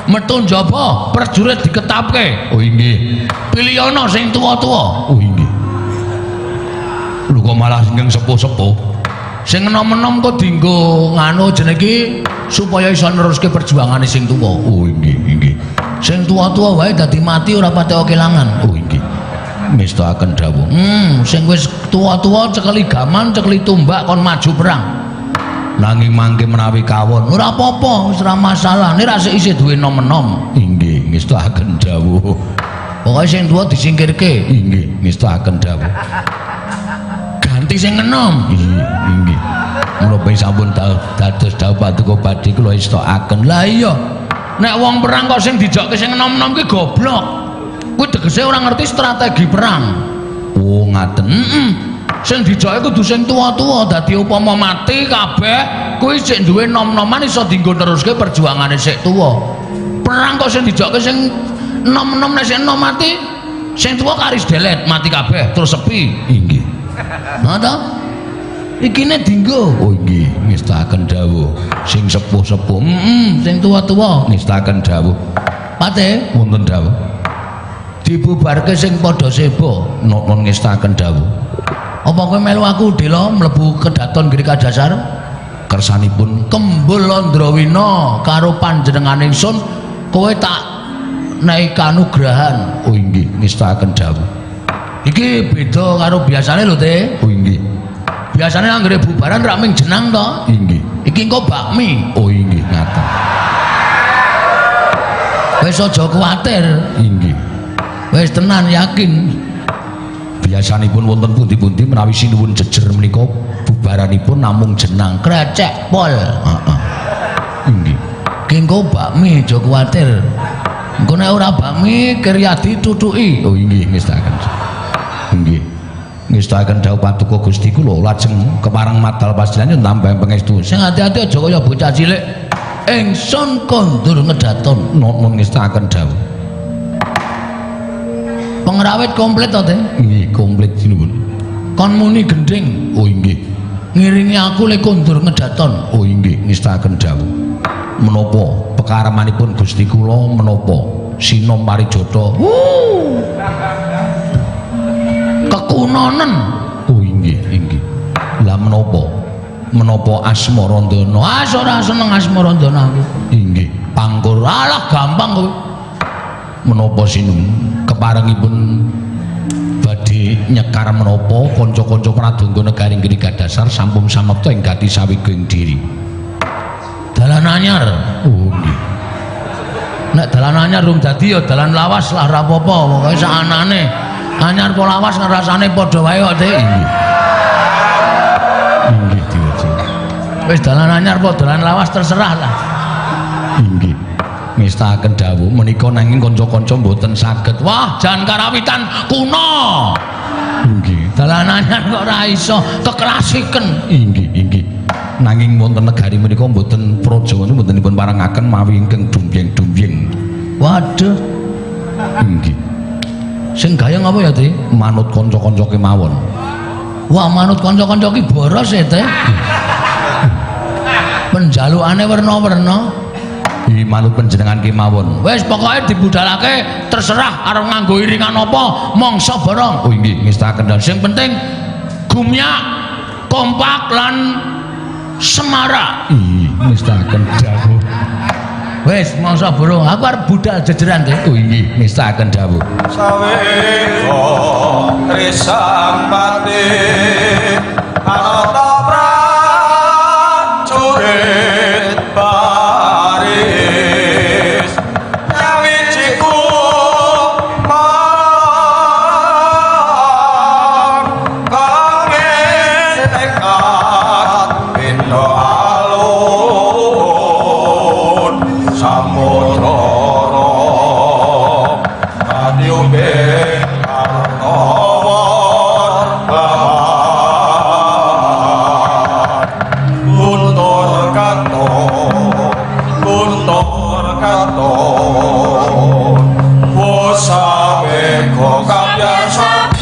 Metu njaba, prajurit diketapke. Oh inggih. Pilihana sing tuwa-tuwa. Oh inggih. Lho kok malah sing sepuh-sepuh? Sing enom-enom kok dienggo nganu jenenge iki supaya iso neruske perjuangane sing tuwa. Oh inggih, inggih. Sing tuwa-tuwa wae dadi mati ora patek kelangan. Oh inggih. Ngestakaken dawuh. Sing wis tuwa-tuwa cekeli gaman, cekeli tumbak kon maju perang. Nanging mangke menawi kawon ora apa-apa, wis ora masalah. Nek ra sik isih duwe enom-enom. Inggih, ngestakaken dawuh. Pokoke sing tuwa disingkirke. Inggih, ngestakaken dawuh. Ganti sing enom. Inggih, inggih. Menapa sampun dados dawuh paduka badhe kula estokaken. Lah iya. Nek wong perang kok sing dijokke sing enom-enom ki goblok. Kuwi tegese ora ngerti strategi perang. Oh, ngaten. Heeh. Sing dijokke kudu sing tuwa-tuwa, dadi upama mati kabeh kuwi sik duwe nom-noman iso dienggo neruske perjuangane sik tuwa. Perang kok sing dijokke sing enom-enom, nek sing enom mati, sing tuwa karis delet mati kabeh terus sepi. Inggih. Ha ta? Ikine dienggo. Oh inggih, ngestakaken dawuh. Sing sepuh-sepuh. Heeh, sing tuwa-tuwa. Ngestakaken dawuh. Pate wonten dawuh. Dibubarke sing padha seba. Napa ngestakaken dawuh? Apa kowe melu aku dela mlebu kedaton Giri Kadasar? Kersanipun Kembul Andrawina karo panjenengane ingsun kowe tak naik kanugrahan. Oh inggih, ngestakaken dawuh. Iki beda karo biasane lho, Teh. Oh inggih. Biasane anggere bubaran rak ming jenang to. Inggih. Iki engko bakmi. Oh inggih, ngaten. Wis aja kuwatir. Inggih. Wis tenan yakin. Biasanipun wonten pundi-pundi menawi sinuwun jejer menika bubaranipun namung jenang krecek pol. Heeh. Inggih. Ki engko bakmi aja kuwatir. Engko nek ora bakmi Kiryadi tutuki. Oh inggih, ngestakaken. Inggih. Ngestakaken dawuh paduka Gusti kula lajeng kepareng madal pasdilan tambah pangestu. Sing ati-ati aja kaya bocah cilik. Ingsun kondur ngedaton. Nuwun ngestakaken dawuh. Pengrawit komplit to, Teh? Nggih, komplit sinuwun. Kon muni gendhing. Oh inggih. Ngiringi aku le kondur ngedaton. Oh inggih, ngestakaken dawuh. Menapa pekaramanipun Gusti kula menapa sinom parijata? Kekunonen. Oh inggih, inggih. Lah menapa? Menapa Asmarandana? Ah ora seneng Asmarandana aku. Inggih, pangkur. Alah gampang kowe. Menapa sinung keparengipun badhe nyekar menapa kanca-kanca pradonga negari Giri Kadasar sampun samapta ing gati sawiga ing diri. Dalan anyar. Oh nggih. Nek dalan anyar rung dadi ya dalan lawas lah ora apa-apa, pokoke sak anane. Anyar apa lawas ngrasane padha wae kok, Dik. Inggih. Inggih diwaji. Wis dalan anyar apa dalan lawas terserah lah. Inggih. Ngestakaken dawuh menika nanging kanca-kanca mboten saged. Wah, jan karawitan kuno. Inggih. Dalan anyar kok ora iso keklasiken. Inggih, inggih. Nanging wonten negari menika mboten praja wonten mboten dipun parengaken mawi ingkang dumbyeng-dumbyeng. Waduh. Inggih. Sing gayeng apa ya, Dik? Manut kanca-kanca kemawon. Wah, manut kanca-kanca ki boros ya, Teh. Penjalukane werna-werna. Iki manut panjenengan kemawon. Wis pokoke dibudalake terserah arep nganggo iringan apa, mangsa borong. Oh inggih, ngestakaken dawuh. Sing penting gumyak, kompak lan semarak. Inggih, ngestakaken dawuh. Wis mangsa borong, aku arep budal jejeran, Teh. Oh inggih, ngestakaken dawuh. Saweka tresang pati anata prajurit baris nyawijiku mang kangge tekad pindha alun samudra Adiumbe arnawa lawan guntur kato guntur kato bosaweka kapyasa.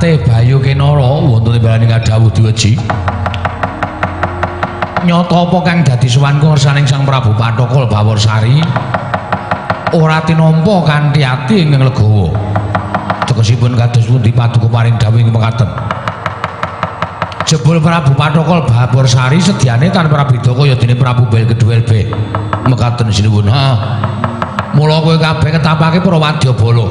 Patih Bayu Kinara wonten timbalane ngadhawuh diweji. Nyata apa kang dadi sowanku ngersaning Sang Prabu Pathokol Baworsari ora tinampa kanthi ati ingkang legawa. Tegesipun kados pundi paduka paring dawuh ing mekaten. Jebul Prabu Pathokol Baworsari sediane tan prabeda kaya dene Prabu Bel Kedhuwelbe. Mekaten sinuwun. Ha. Mula kowe kabeh ketapake para wadyabala.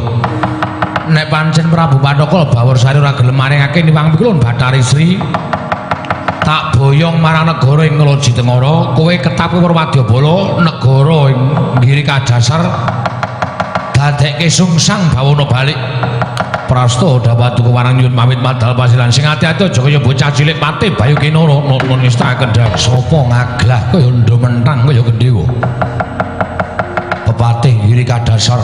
Nek pancen Prabu Pathokol Baworsari ora gelem maringake niwang pikulun Bathari Sri tak boyong marang negara ing Loji Tengara, kowe ketapke para wadyabala negara ing Giri Kadasar dadekke sungsang bawana balik. Prasta dapat duka marang nyuwun pamit madal pasilan sing ati-ati aja kaya bocah cilik Patih Bayu Kinara nun nistakaken dawuh sapa ngaglah kaya ndha mentang kaya gendhewa. Pepatih Giri Kadasar,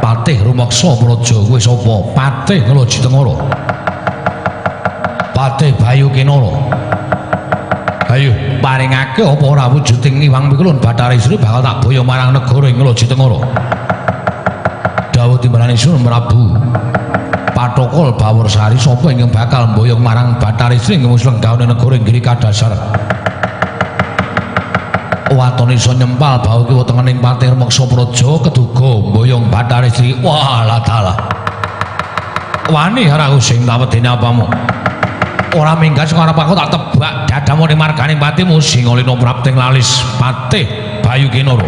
Patih Rumeksa Praja kowe sapa? Patih Loji Tengara. Patih Bayu Kinara. Ayo paringake apa ora wujuding iwang pikulun Bathari Sri bakal tak boyong marang negara ing Loji Tengara. Dawuh timbalane Sun Prabu Pathokol Baworsari sapa ingkang bakal mboyong marang Bathari Sri ing lenggahane negara ing Giri Kadasar. Waton iso nyempal bau kiwa tengening Patih Rumeksa Praja keduga mboyong Bathari Sri. Wah dalah. Wani ora aku sing tak wedeni apamu. Ora minggat saka arep aku tak tebak dadamu ning margane patimu Singalina prapting lalis Patih Bayu Kinara.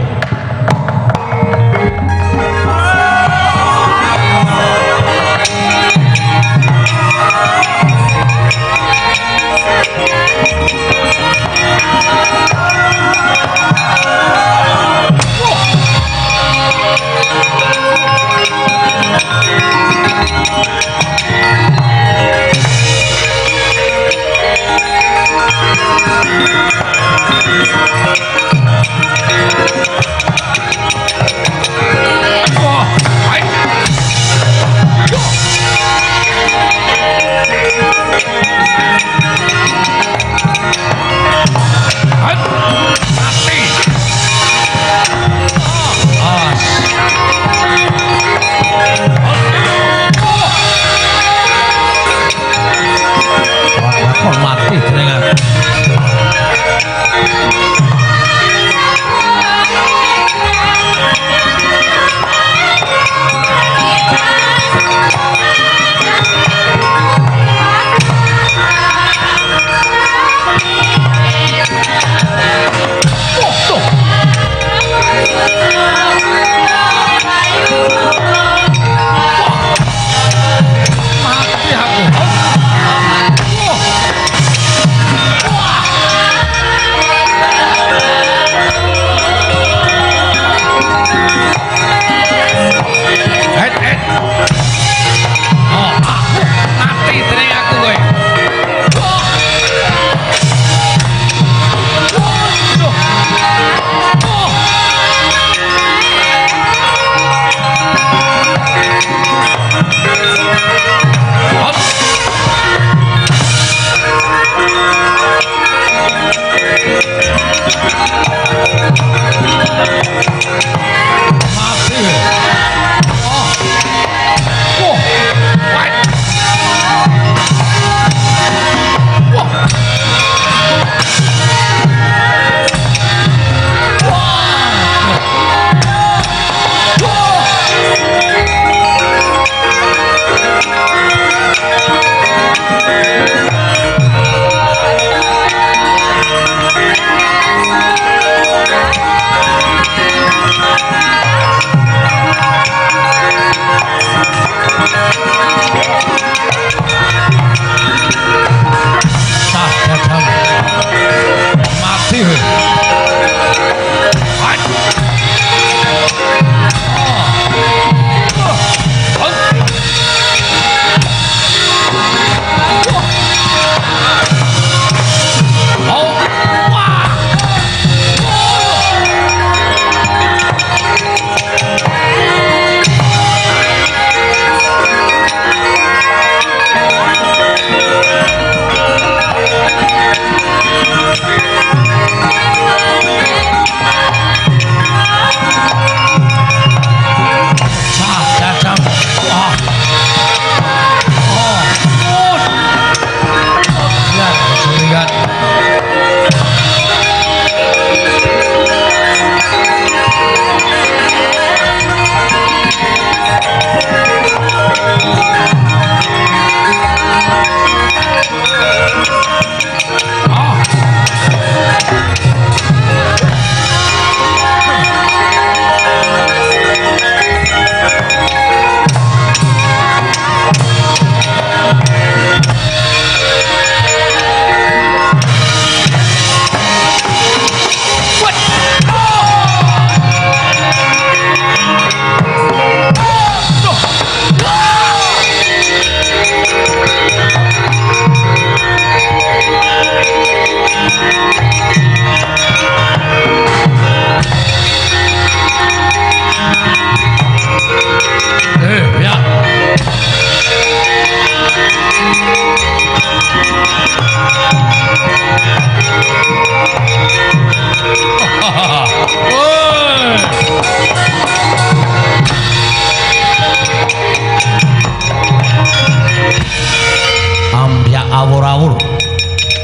Awur-awur.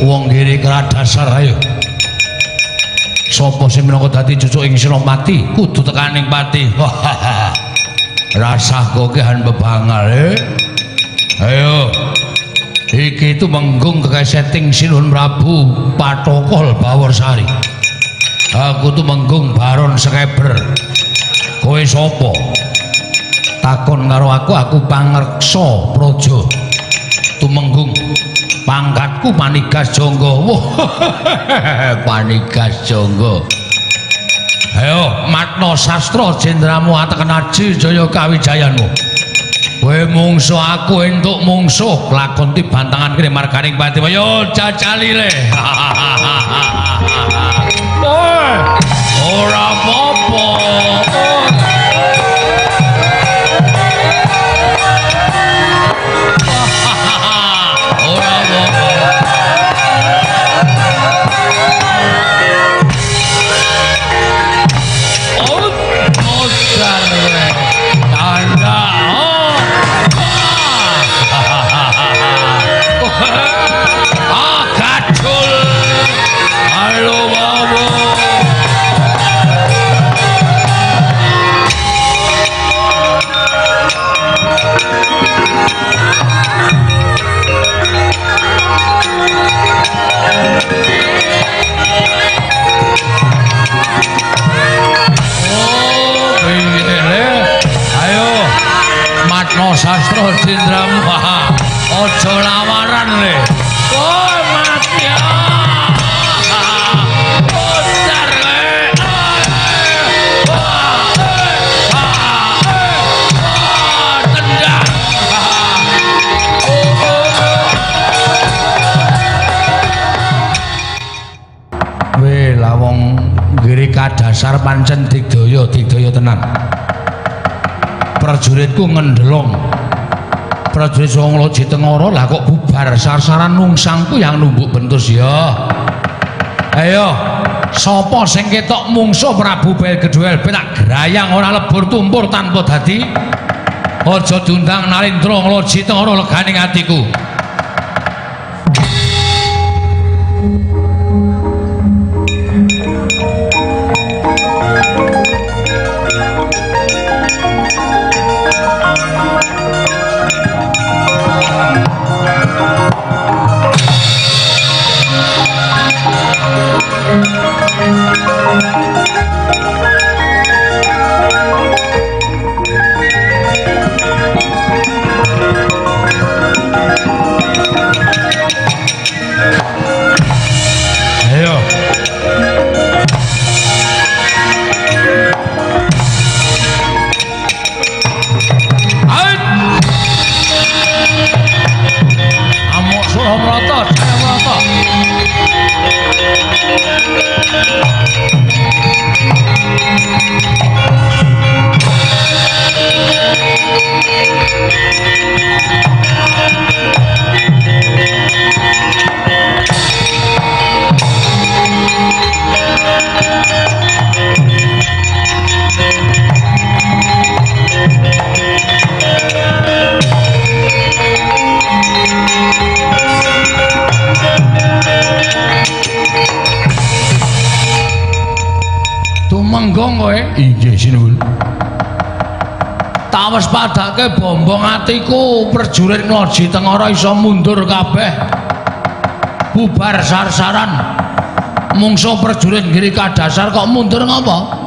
Wong ngene dasar ayo. Sapa sing minangka dadi cucuk ing Senopati kudu tekaning pati. Rasah kokehan bebangal. Ayo. Iki tumenggung kekeseting Sinuhun Prabu Patokol Baworsari. Aku tumenggung Baron Sekeber. Kowe sapa? Takon karo aku, aku pangreksa praja. Tumenggung pangkatku Panigas Jangga. Wah, Panigas Jangga. Ayo matna sastra jendramu ateken aji jaya kawijayanmu. Kowe mungsuh aku entuk mungsuh lakon tibantangan kene marganing pati. Ayo jajali le. Oi, ora apa-apa. Ora apa-apa. Oh, modar kowe. Tanda. Oh. Ah, gajul. Halo babu. Oh, piye le? Ayo, matna sastra jendramu. Aja lawaran le. Oh, mati. Modar kowe. Tendang. Weh, lah wong nggiri kadasar pancen digdaya, digdaya tenan. Prajuritku ngendelong. Prajurit Sanga Loji Tengara lah kok bubar sarsaran nungsangku yang numbuk bentus ya. Ayo, sapa sing ketok mungsuh Prabu Belgedhuel tak grayang ora lebur tumpur tanpa dadi. Aja diundang Narendra Ngloji Tengara leganing atiku. Ayo. Ait. Amok Suramrata, Jayamrata. Tumenggung kowe? Inggih sinuwun. Tawes padake bombong atiku prajurit Ngloji Tengara iso mundur kabeh. Bubar sarsaran. Mungsuh prajurit nggiri kadasar kok mundur ngapa?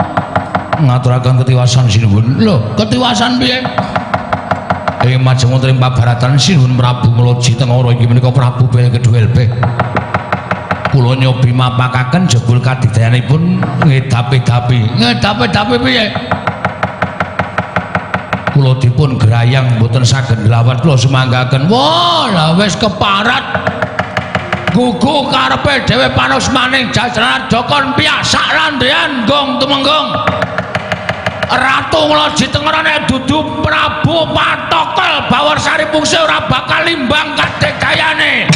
Ngaturaken ketiwasan sinuwun. Lho, ketiwasan piye? Ing majeng wonten ing pabaratan Sinuhun Prabu Ngloji Tengara inggih menika Prabu Belgedhuel. Kula nyobi mapakaken jebul kadigdayanipun ngedapi-dapi. Ngedapi-dapi piye? Kula dipun grayang mboten saged nglawat kula sumanggaken. Wah, lah wis keparat. Gugu karepe dhewe panusmaning jajaran Jokon piyak sak landhean gong tumenggung. Ratu Ngloji Tengara nek dudu Prabu Patokol Baworsari Pungse ora bakal limbang kadigdayane.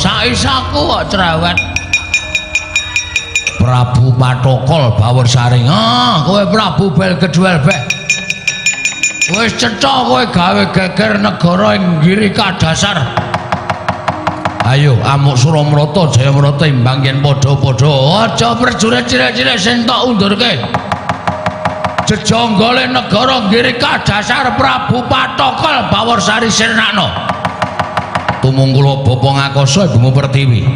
Saisaku kok cerewet. Prabu Patokol Bawersari. Ah, kowe Prabu Belgeduel beh. Wis cetha kowe gawe geger negara ing Giri Kadasar. Ayo amuk Suramrata Jayamrata imbang yen padha-padha. Aja prajurit cilik-cilik sing tok undurke. Jejonggole negara Giri Kadasar Prabu Patokol Bawersari sirnakno. Tumungkula bapa ngakasa ibumu Pertiwi.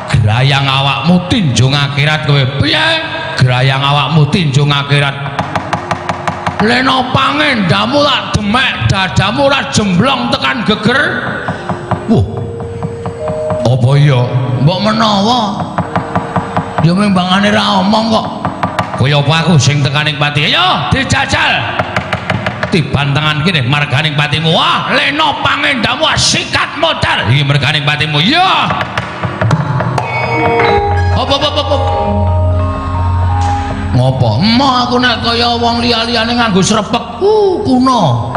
Grayang awakmu tinjung akhirat kowe. Piye? Grayang awakmu tinjung akhirat. Lena pangendamu lak demek, dadamu ora jemblong tekan geger. Wah. Apa iya? Mbok menawa. Ya mimbangane ra omong kok. Kaya apa aku sing tekaning pati? Ayo dijajal. Tiban tangan kene marganing patimu. Wah, lena pangendamu sikat modal. Iki marganing patimu. Ya. Apa apa apa. Ngopo? Emoh aku nek kaya wong liya-liyane nganggo srepek kuno.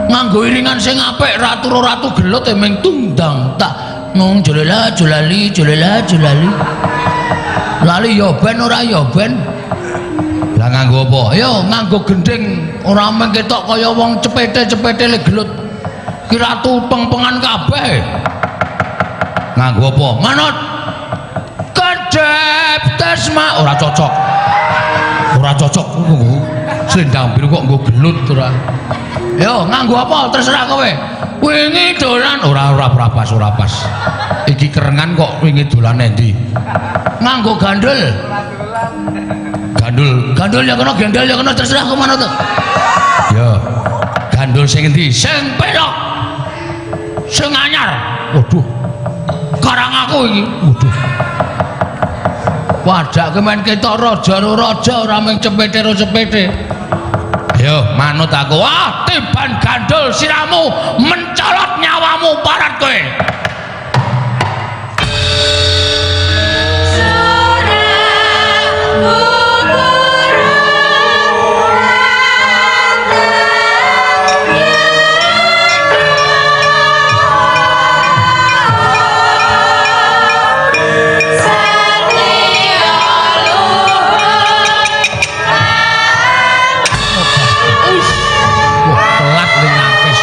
Nganggo iringan sing apik, ratu-ratu gelut emeng tundang tak nung jolela jolali jolela jolali. Lali ya ben ora ya ben. Lah nganggo apa? Yo nganggo gending ora mung ketok kaya wong cepete-cepete le gelut. Ki ratu pengpengan kabeh. Nganggo apa? Manut. Kedep tesma ora cocok. Ora cocok selendang biru kok nggo gelut ora. Yo nganggo apa terserah kowe. Wingi dolan ora ora pas ora pas. Iki kerengan kok wingi dolan endi? Nganggo gandul. Gandul, gandul ya kena, gendel ya kena, terserah kowe manut. Yo. Gandul sing endi? Sing pelok. Sing anyar. Waduh. Karang aku iki. Waduh. Wadak kemen ketok raja raja ora mung cepete ro cepete. Yo manut aku. Wah, tiban gandul siramu mencolot nyawamu parat kowe. Wah, telat linangkis.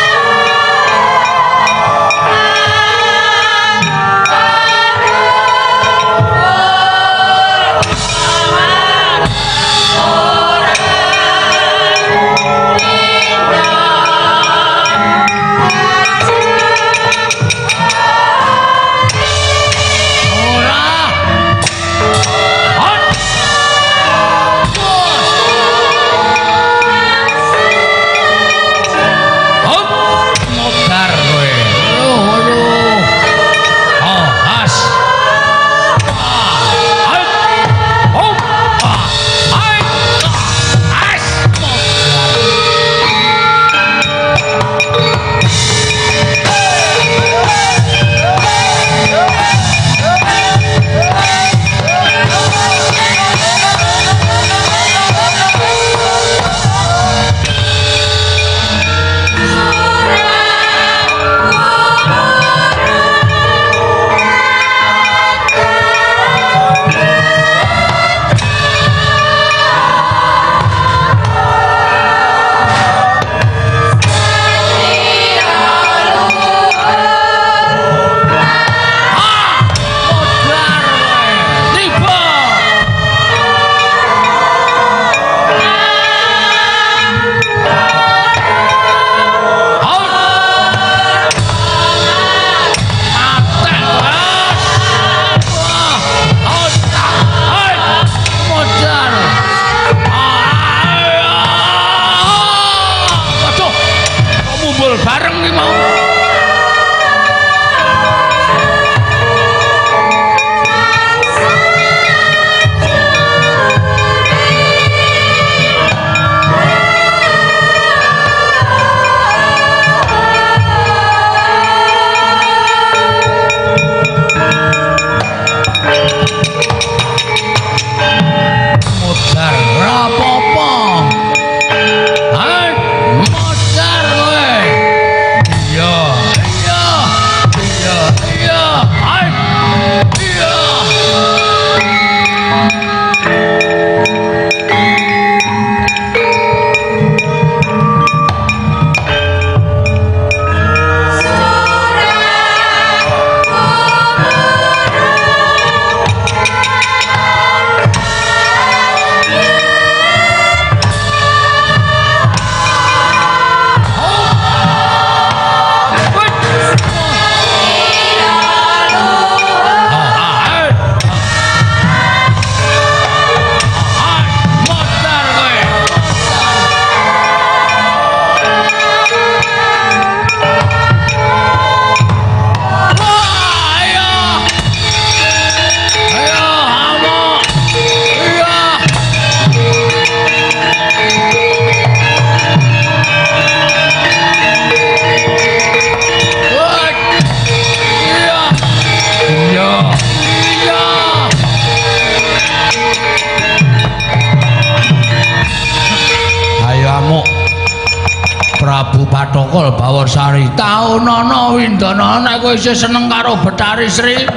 Prabu Pathokol Bawarsari, taunana Windana nek kowe isih seneng karo Bathari Sri,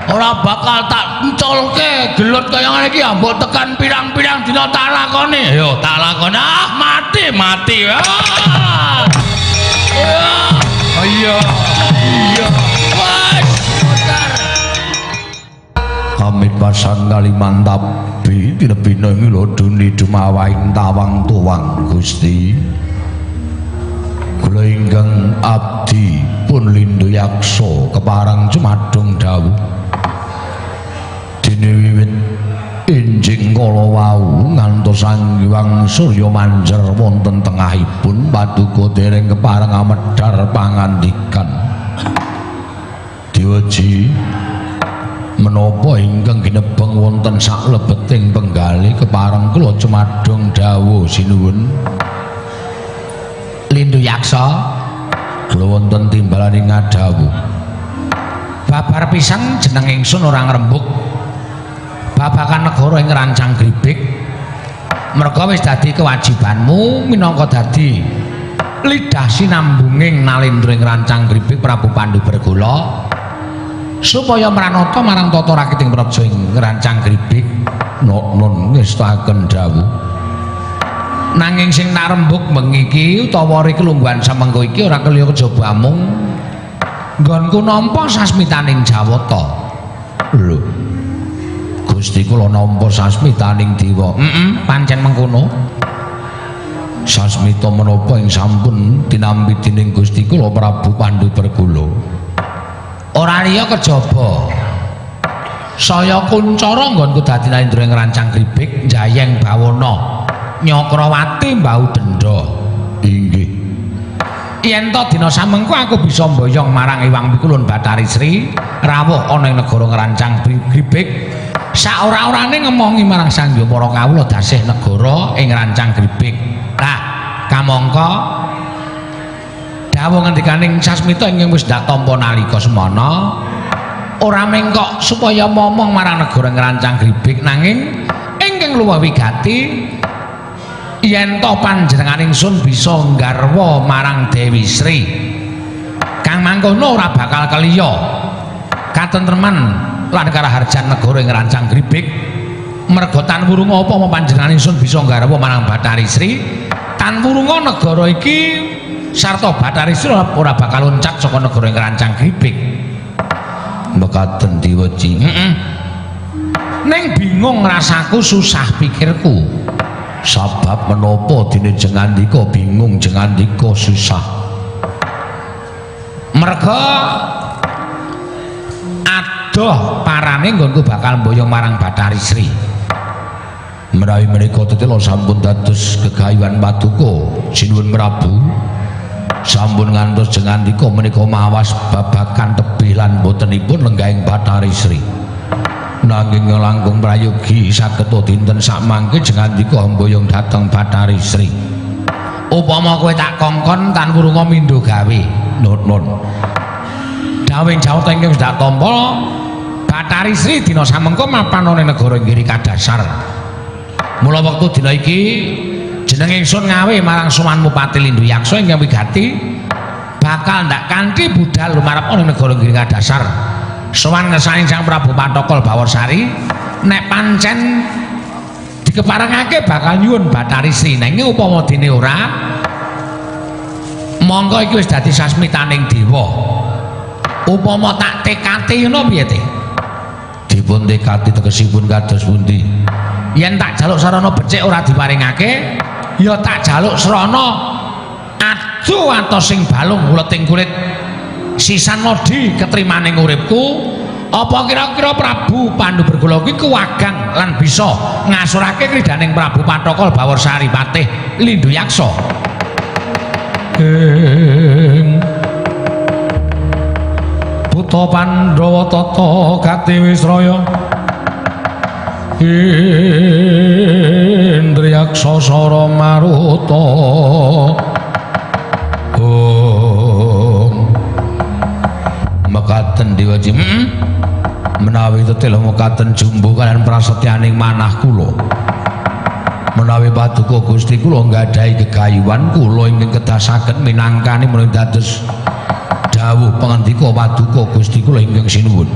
ora bakal tak enculke gelut kaya ngene iki mbok tekan pirang-pirang dina tak lakoni. Yo tak lakoni. Ah, mati mati. Ah. Iya. Iya. Wes, putar. Amit pasang kalimantabi tinebina ing loduni dumawaing tawang tuwang Gusti. Kula ingkang abdi pun Linduyaksa kepareng jumadung dawuh. Dene wiwit enjing kala wau ngantos Sang Hyang Surya manjer wonten tengahipun paduka dereng kepareng amedhar pangandikan. Dewaji menapa ingkang ginebeng wonten saklebeting penggalih kepareng kula jumadung dawuh sinuwun. Linduyaksa, kula wonten timbalane ngadhawuh. Babar pisan jeneng ingsun ora ngrembug babagan negara ing Rancang Gribik. Merga wis dadi kewajibanmu minangka dadi lidah sinambunging nalendra ing Rancang Gribik Prabu Pandu Bergala supaya mranata marang tata rakiting praja ing Rancang Gribik. Nok-non ngestakaken dawuh. Nanging sing tak rembug bengi iki utawa ri kelungguhan samengko iki ora keliya kejaba amung nggonku nampa sasmitaning Jawata. Lho, Gusti kula nampa sasmitaning dewa. Heeh, pancen mengkono. Sasmita menapa ing sampun tinampi dening Gusti kula Prabu Pandu Bergala? Ora liya kejaba saya kuncara nggonku dadi nalendra ing Rancang Gribik njayeng bawana Nyakrawati mbau denda. Inggih. Yen to dina samengko aku bisa mboyong marang Iwang Pikulun Bathari Sri rawuh ana ing negara Ngrancang Gribik saora-orane ngemongi marang Sang Hyang para kawula dasih negara ing Rancang Gribik. Lah kamangka dawuh ngendikaning Sasmita ingkang wis ndak tampa nalika semana ora mengkok supaya momong marang negara Ngrancang Gribik nanging ingkang luwih wigati yen to panjenengan ingsun bisa nggarwa marang Dewi Sri kang mangkono ora bakal keliya katentreman lan karaharjan negara ing Rancang Gribik. Merga tan wurunga apa panjenengan ingsun bisa nggarwa marang Bathari Sri, tan wurunga negara iki sarta Bathari Sri ora bakal loncat saka negara ing Rancang Gribik. Mekaten diweji. Heeh. Ning bingung rasaku susah pikirku. Sabab menapa dene jengandika bingung jengandika susah? Merga adoh parane nggonku bakal mboyong marang Bathari Sri. Menawi menika tetela sampun dados gegayuhan paduka sinuwun Prabu, sampun ngantos jengandika menika mawas babagan tebih lan botenipun lenggahing Bathari Sri. Nanging langkung prayogi saged dinten sakmangke jengandika mboyong dhateng Bathari Sri. Upama kowe tak kongkon tan wurunga mindho gawe. Nun-nun. Dawuhing Jawata ingkang wis dak tampa, Bathari Sri dina samengko mapan ana ing negara Nggiri Kadasar. Mula wektu dina iki jeneng ingsun ngawe marang sowanmu Pati Linduyaksa ingkang wigati bakal ndak kanthi budal lumarep ana ing negara Nggiri Kadasar. Sowan ngersani Sang Prabu Pathokol Bawarsari nek pancen dikeparengake bakal nyuwun Bathari Sri, nanging upama dene ora mongko iki wis dadi sasmitaning dewa. Upama tak tekati ngono piye te? Dipun tekati tegesipun kados pundi? Yen tak jaluk sarana becik ora diparingake, ya tak jaluk srana adoh atos sing balung uleting kulit sisan lodi ketrimaning uripku. Apa kira-kira Prabu Pandu Bergala kuwi kuwagang lan bisa ngasurake kridaning Prabu Pathokol Bawarsari Patih Linduyaksa? Ing Putra Pandhawa tata gati wisraya Indriyaksa sara maruta. Om mekaten diwaji. Menawi tetela mekaten jumbuh kalian prasetyaning manah kula. Menawi paduka Gusti kula nggadahi gegayuhan kula ingkang kedasaken minangkani menawi dados dawuh pangandika paduka Gusti kula ingkang sinuwun.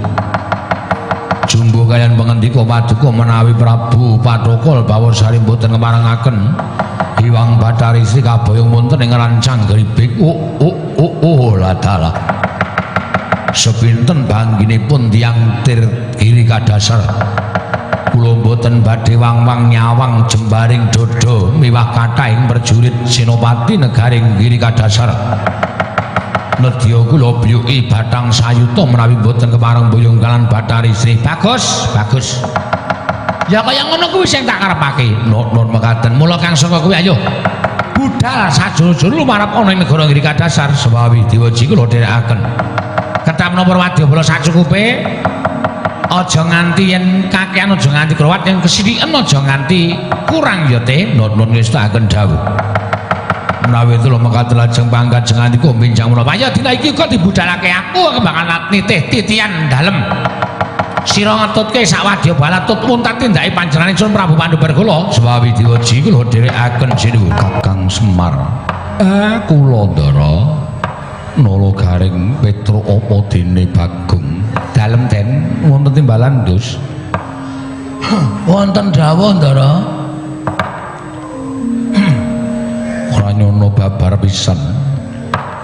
Jumbuh kaliyan pangandika paduka menawi Prabu Pathokol Bawarsari mboten ngemarengaken Hyang Bathari Sri kaboyong wonten ing rancang gribik. Oh ladalah. Sepinten bangginipun tiyang Tirgiri kadasar. Kula mboten badhe wang-wang nyawang jembaring dada miwah kathahing prajurit senopati negaring Giri kadasar. Nedya kula biyuki bathang sayuta menawi mboten kepareng boyong kalan Bathari Sri. Bagus, bagus. Ya kaya ngono kuwi sing tak karepake. Nun mekaten. Mula kang saka kuwi ayo budal sajuru-juru lumarep ana ing negara Giri kadasar. Sewawi diwaji kula dherekaken. Ketam menapa wadyabala sacukupe. Aja nganti yen kakean, aja nganti kelewat, yen kesithiken aja nganti kurang ya Teh. Nun ngestakaken dawuh. Menawi kula mekaten lajeng pangkat jengandika benjang menapa. Ayo dina iki uga dibudalake aku kembangan nitih titian dalem. Sira ngetutke sak wadyabala tut muntat tindake panjenengan ingsun Prabu Pandu Bergala. Sewawi diwaji kula dherekaken sinuwun Kakang Semar. Kula Ndara Nala Garing Petruk apa dene Bagong. Dalem Den wonten timbalan Dus. Wonten dawuh Ndara. Ora nyono babar pisan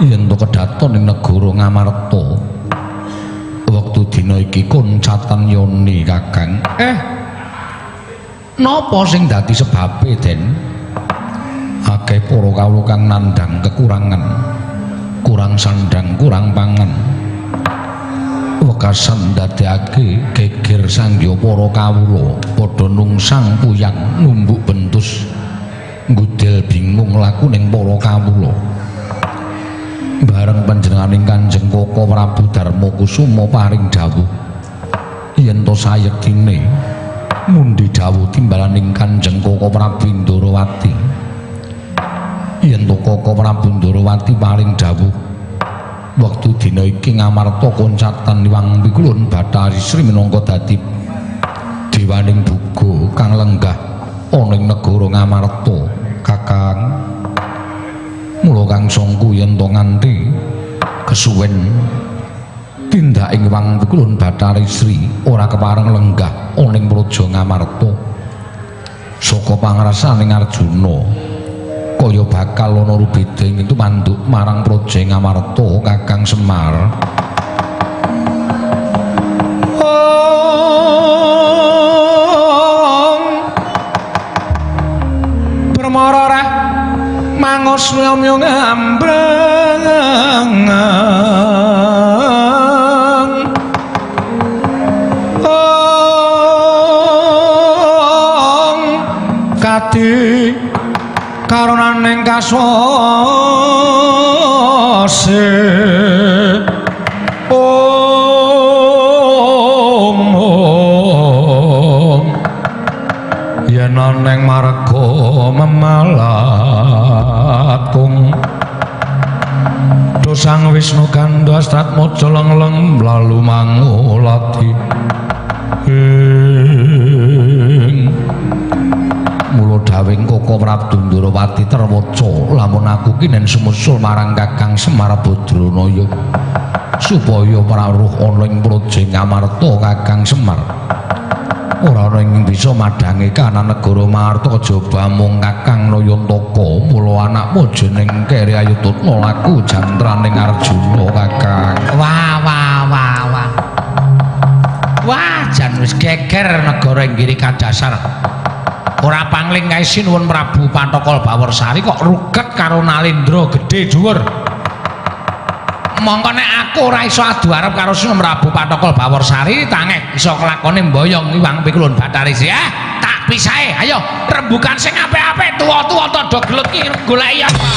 yen to kedaton ing negara Ngamarta. Wektu dina iki koncatan yoni Kakang. Napa sing dadi sebabe Den? Akeh para kawula kang nandhang kekurangan, kurang sandhang, kurang pangan. Wekasan ndadekake geger sangya para kawula padha nungsang puyang numbuk bentus ngudel bingung lakuning para kawula. Bareng panjenenganing Kanjeng Koko Prabu Darma Kusuma paring dawuh yen to sayektine mundi dawuh timbalaning Kanjeng Koko Prabu Ndorowati. Yen to Koko Prabu Ndorowati paring dawuh wektu dina iki Ngamarta koncatan Hyang Pikulun Bathari Sri minangka dadi dewaning buga kang lenggah ana ing negara Ngamarta. Kakang, mula kang sangku yen to nganti kesuwen tindaking Hyang Pikulun Bathari Sri ora kepareng lenggah ana ing praja Ngamarta. Saka pangrasaning Arjuna kaya bakal ana rubeda ing tumanduk marang praja Ngamarta. Kakang Semar. Permara reh mangos myomyo ngambrang. Kadi karonaning kaswase. Om om yen neng marga memalat kung dosang Wisnu Kanda Astratmaja lengleng lalu mangulati ing. Mula dawing Koko Prabu Ndorowati terwaca lamun aku ki nen sumusul marang Kakang Semar Badranaya supaya praruh ana ing praja Ngamarta. Kakang Semar ora ana ing bisa madhange kahanan negara Marta kejaba mung Kakang Nayantaka. Mula anakmu jeneng Keri Ayututna laku jantraning Arjuna. Kakang. Wah wah wah wah. Wah jan wis geger negara ing Giri kadasar. Ora pangling kae sinuwun Prabu Pathokol Bawarsari kok ruget karo Nalendra gedhe dhuwur. Mongko nek aku ora iso adu arep karo Sinuwun Prabu Pathokol Bawarsari tangeh iso kelakone mboyong Hyang Pikulun Bathari Sri. Tak pisahe. Ayo rembukan sing apik-apik tuwa-tuwa do gelut ki goleki apa.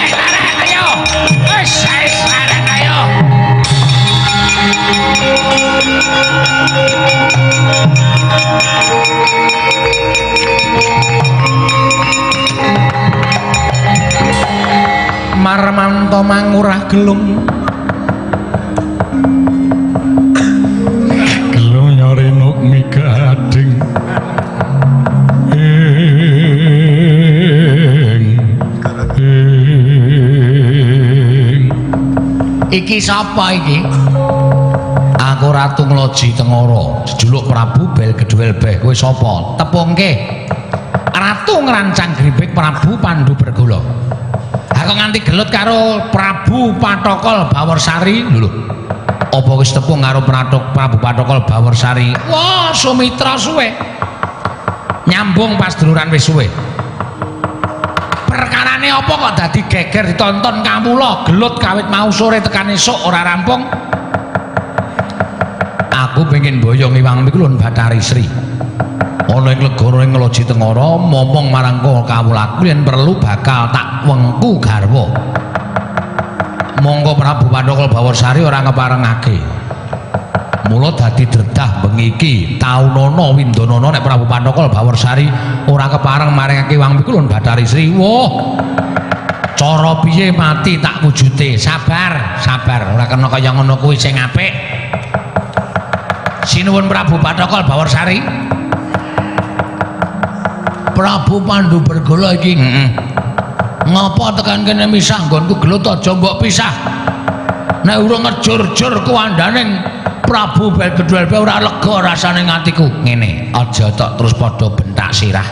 Laren ayo. Wis, wis laren ayo. Ngurah gelung. Gelung nyorinuk migading ing ing. Iki sapa iki? Aku Ratu Ngloji Tengara, jejuluk Prabu Bel Gedhuwel Beh. Kowe sapa? Tepungke. Ratu ngrancang gribik Prabu Pandu Bergala. Ha kok nganti gelut karo Prabu Pathokol Baworsari? Lho lho. Apa wis tepung karo Prabu Pathokol Baworsari? Wah, sumitra suwe. Nyambung pas duluran wis suwe. Perkarane apa kok dadi geger ditonton kawula gelut kawit mau sore tekan esuk ora rampung? Aku pengen boyong Iwang Mikulun Bathari Sri. Ana ing negara ing Ngloji Tengara momong marang kawulaku yen perlu bakal tak wengku garwa. Monggo Prabu Pathokol Baworsari ora ngeparengake. Mula dadi dredah bengi iki taunana windanana nek Prabu Pathokol Baworsari ora kepareng maringake Iwang Mikulun Bathari Sri. Wah. Cara piye mati tak wujude? Sabar, sabar, ora kena kaya ngono kuwi sing apik. Sinuwun Prabu Pathokol Baworsari. Prabu Pandu Bergala iki. Heeh. Ngapa tekan kene misah nggonku gelut aja mbok pisah. Nek urung ngejur-jur kuwandane Prabu Bel Gedhuwel ora lega rasane ngatiku. Ngene, aja tok terus padha bentak sirah.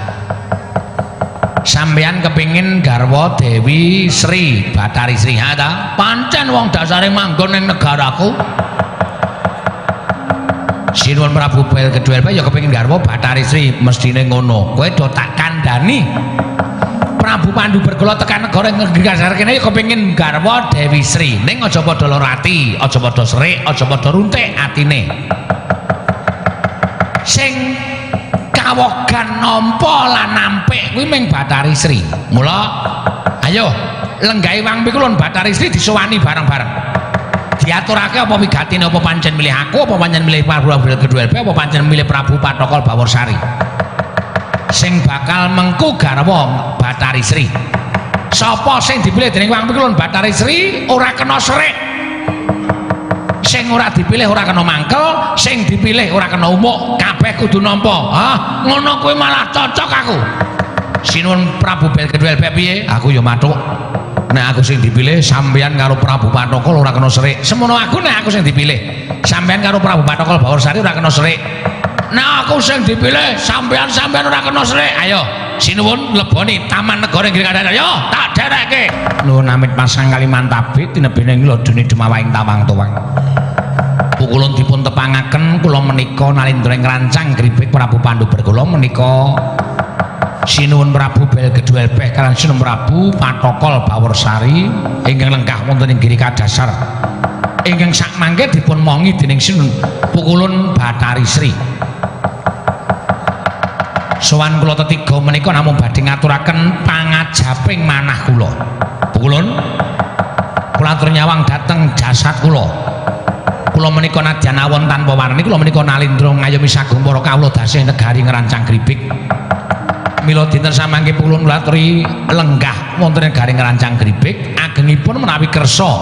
Sampeyan kepingin garwa Dewi Sri Bathari Sri, ha ta? Pancen wong dasare manggon ning negaraku. Sinuwun Prabu Bel Gedhuwel ya kepingin garwa Bathari Sri, mestine ngono. Kowe do tak kandhani. Prabu Pandu Bergala tekan negara Ngegasar kene ya kepingin garwa Dewi Sri. Ning aja padha lara ati, aja padha serik, aja padha runtik atine. Sing kawogan nampa lan nampik kuwi ming Bathari Sri. Mula ayo lenggahi Wang Pikulun Bathari Sri disowani bareng-bareng. Diaturake apa wigatine, apa pancen milih aku, apa pancen milih Prabu Bel Gedhuwel, apa pancen milih Prabu Pathokol Baworsari. Sing bakal mengku garwa Bathari Sri. Sapa sing dipilih dening Wang Pikulun Bathari Sri ora kena serik. Sing ora dipilih ora kena mangkel, sing dipilih ora kena umuk, kabeh kudu nampa. Hah, ngono kuwi malah cocok aku. Sinuwun Prabu Bel Gedhuwel piye? Aku ya mathuk. Nek aku sing dipilih sampeyan karo Prabu Pathokol ora kena serik. Semono aku nek aku sing dipilih. Sampeyan karo Prabu Pathokol Baworsari ora kena serik. Nek aku sing dipilih sampeyan-sampeyan ora kena serik. Ayo, sinuwun leboni Taman Negara Giri Kadasar. Yo, tak derekke. Nuwun amit pasang Kalimantabik tinebene nglodone dumawaing tawang tuwang. Pukulun dipun tepangaken kula menika nalindra ngrancang gribik Prabu Pandu Bergala menika Sinuwun Prabu Bel Gedhuwel Beh kaliyan Sinuwun Prabu Pathokol Baworsari ingkang lenggah wonten ing Giri Kadasar ingkang sakmangke dipun mongi dening Sinuwun Pukulun Bathari Sri. Sowan kula tetiga menika namung badhe ngaturaken pangajaping manah kula. Pukulun kula atur nyawang dhateng jasad kula. Kula menika nadyan awon tanpa warni, kula menika nalindra ngayomi sagung para kawula dasih negari ngrancang gribik. Mila dinten samangke pukulun kula aturi lenggah wonten negari ngrancang gribik agengipun menawi kersa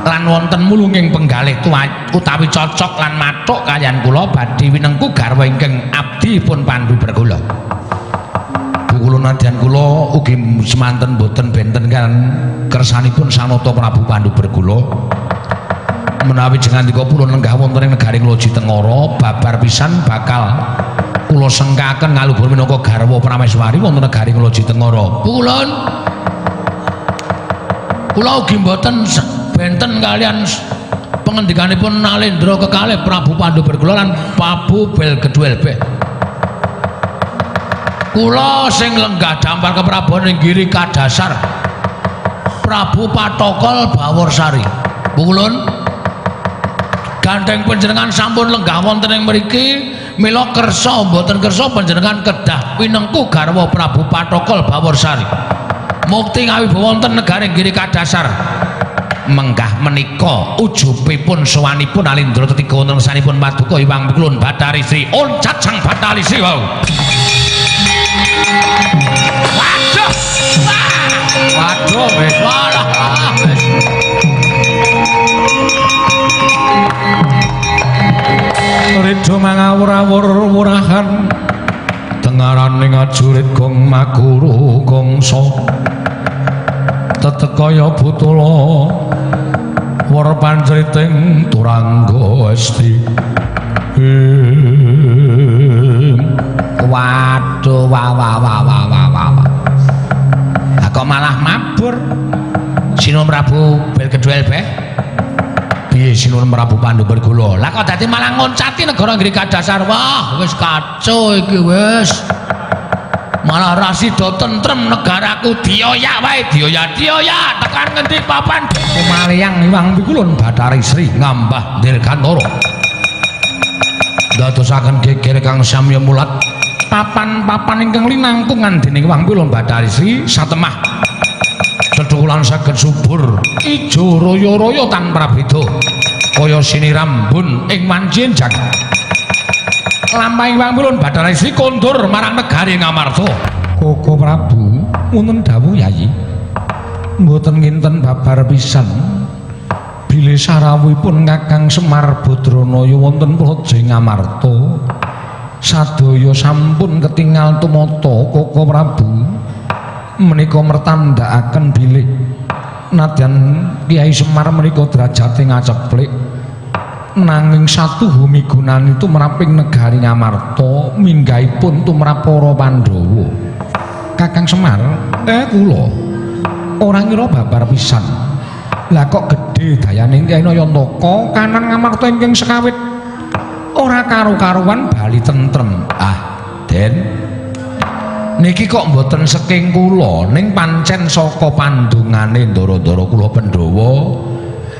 lan wonten mulunging penggalih utawi cocok lan mathuk kaliyan kula badhe winengku garwa ingkang abdi pun Pandu Bergala. Pukulun nadyan kula ugi semanten boten benten kan kersanipun Sanata Prabu Pandu Bergala. Menawi jengandika pulun lenggah wonten ing negari Ngloji Tengara babar pisan bakal kula sengkaken ngaluhur minangka garwa prameswari wonten negari Ngloji Tengara. Pukulun kula ugi mboten benten kaliyan pengendikanipun Nalendra kekalih Prabu Pandu Bergala lan Prabu Bel Gedhuwel Beh. Kula sing lenggah dampar keprabon ing Giri Kadasar Prabu Pathokol Baworsari. Pukulun gandeng panjenengan sampun lenggah wonten ing mriki mila kersa mboten kersa panjenengan kedah winengku garwa Prabu Pathokol Baworsari. Mukti ngawibawa wonten negari Giri Kadasar. Menggah menika ujubipun sowanipun Nalindra tetiga wonten ngersanipun paduka Hyang Pikulun Bathari Sri. Oncat sang Bathari Sri wau. Waduh. Waduh wis walah wis. aja mangawur-awur wurahan tengaraning ajurit gong maguru gongso tetekaya butula wara pancriting turangga esti. Waduh, wah wah wah wah wah wah. Lah kok malah mabur Sinuwun Prabu Belgeduel beh. Piye Sinuwun Prabu Pandu Bergula? Lah kok dadi malah ngoncati negara Giri Kadasar. Wah, wis kacau iki wis. Malah ra sida tentrem negaraku dioyak wae, dioyak dioyak tekan ngendi papan. Kumaliyang Iwang Pikulun Bathari Sri ngambah Dirgantara. Dadosaken geger kang samya mulat papan-papan ingkang linangkungan dening Iwang Pikulun Bathari Sri satemah tethukulan saged subur ijo royo-royo tanpa prabeda kaya sinirambun ing wanci enjang. Lampahing Iwang Pikulun Bathari Sri kondur marang negari Ngamarta. Koko Prabu wonten dawuh Yayi, mboten nginten babar pisan bilih sarawuhipun Kakang Semar Badranaya wonten Praja Ngamarta sadaya sampun ketingal tumata. Koko Prabu menika mertandhakaken bilih nadyan Kyai Semar menika derajate ngaceplik nanging satuhu migunani tumraping negari Ngamarta minggahipun tumrap para Pandhawa. Kakang Semar, kula ora ngira babar pisan. Lah kok gedhe dayane Kyai Nayantaka kanan Ngamarta ingkang sekawit ora karu-karuan bali tentrem. Ah, Den, niki kok mboten saking kula, ning pancen saka pandungane ndara-ndara kula Pandhawa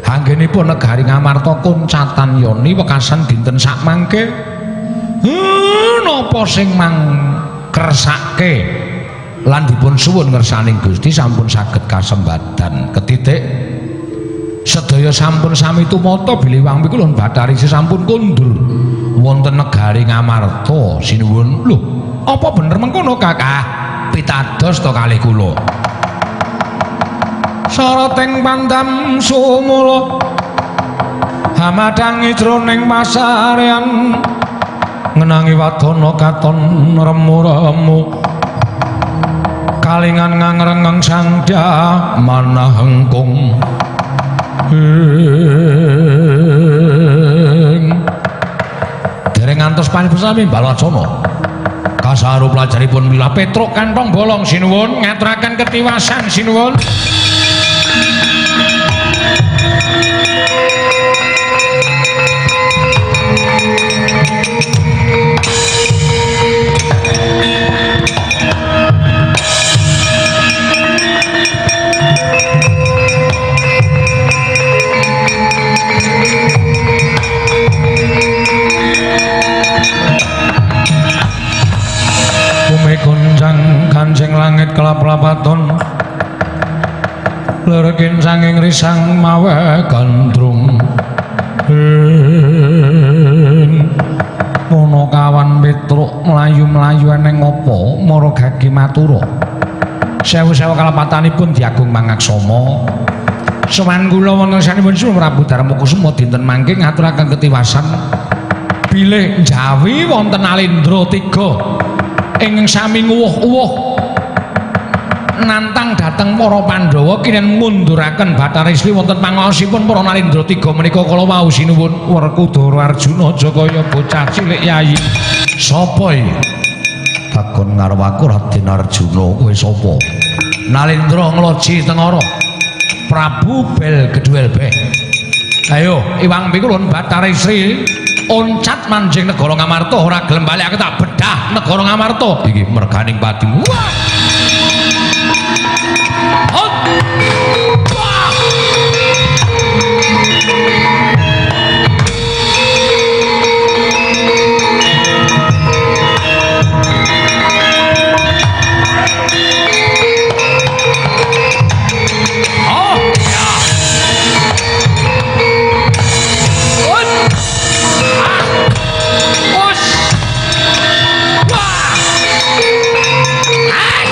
anggenipun negari Ngamarta kuncatan yoni wekasan dinten sakmangke. Napa sing mangkersake lan dipun suwun ngersaning Gusti sampun saged kasembadan ketitik sedaya sampun sami tumata bilih Wang Pikulun Bathari Sri sampun kondur wonten negari Ngamarta. Sinuwun. Lho, apa bener mengkono Kakak? Pitados to kalih kula. Sarating pandam sumula hamadangi jroning pasarean ngenangi wadana katon remu-remu kalingan ngangrengeng sang dyah manah hengkung. Dereng ngantos panipun Balacana kasaru pelajaripun wilah Petruk kantong bolong. Sinuwun ngaturaken ketiwasan sinuwun. Gonjang kancing langit kelap-lapaton lerkin sanging risang mawe gandrung. Mono kawan Petruk mlayu-mlayu eneng apa mara gage matura. Sewu-sewu kalepatanipun diagung mangaksama. Sowan kula wonten sanipun Sinuwun Prabu Darmakusuma dinten mangke ngaturaken ketiwasan bilih njawi wonten Alendra tiga ingkang sami nguwuh-uwuh nantang dhateng para Pandhawa kinen ngunduraken Bathara Sri wonten pangaosipun para Nalendra tiga menika kala wau. Sinuwun Werkudara Arjuna aja kaya bocah cilik Yayi. Sapa iki? Takon ngarwaku Raden Arjuna, kowe sapa? Nalendra ngloji tengara Prabu Belgeduel beh. Ayo Iwang Pikulun Bathara Sri oncat manjing negara Ngamarta ora gelem bali aku tak bedah negara Ngamarta iki merganing patimu. Wah. Hot. Wah. Oh, ya. Ut. Ah. Us. Wah. Ai.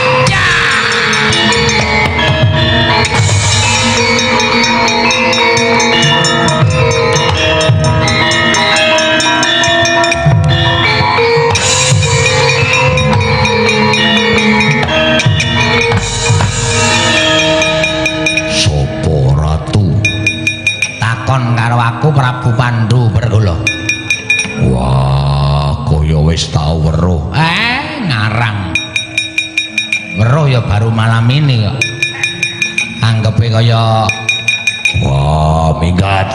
takon karo aku Prabu Pandu Bergolo. Wah, kaya wis tau weruh. Ngarang. Weruh ya baru malam ini kok. Anggepe kaya wah, minggat.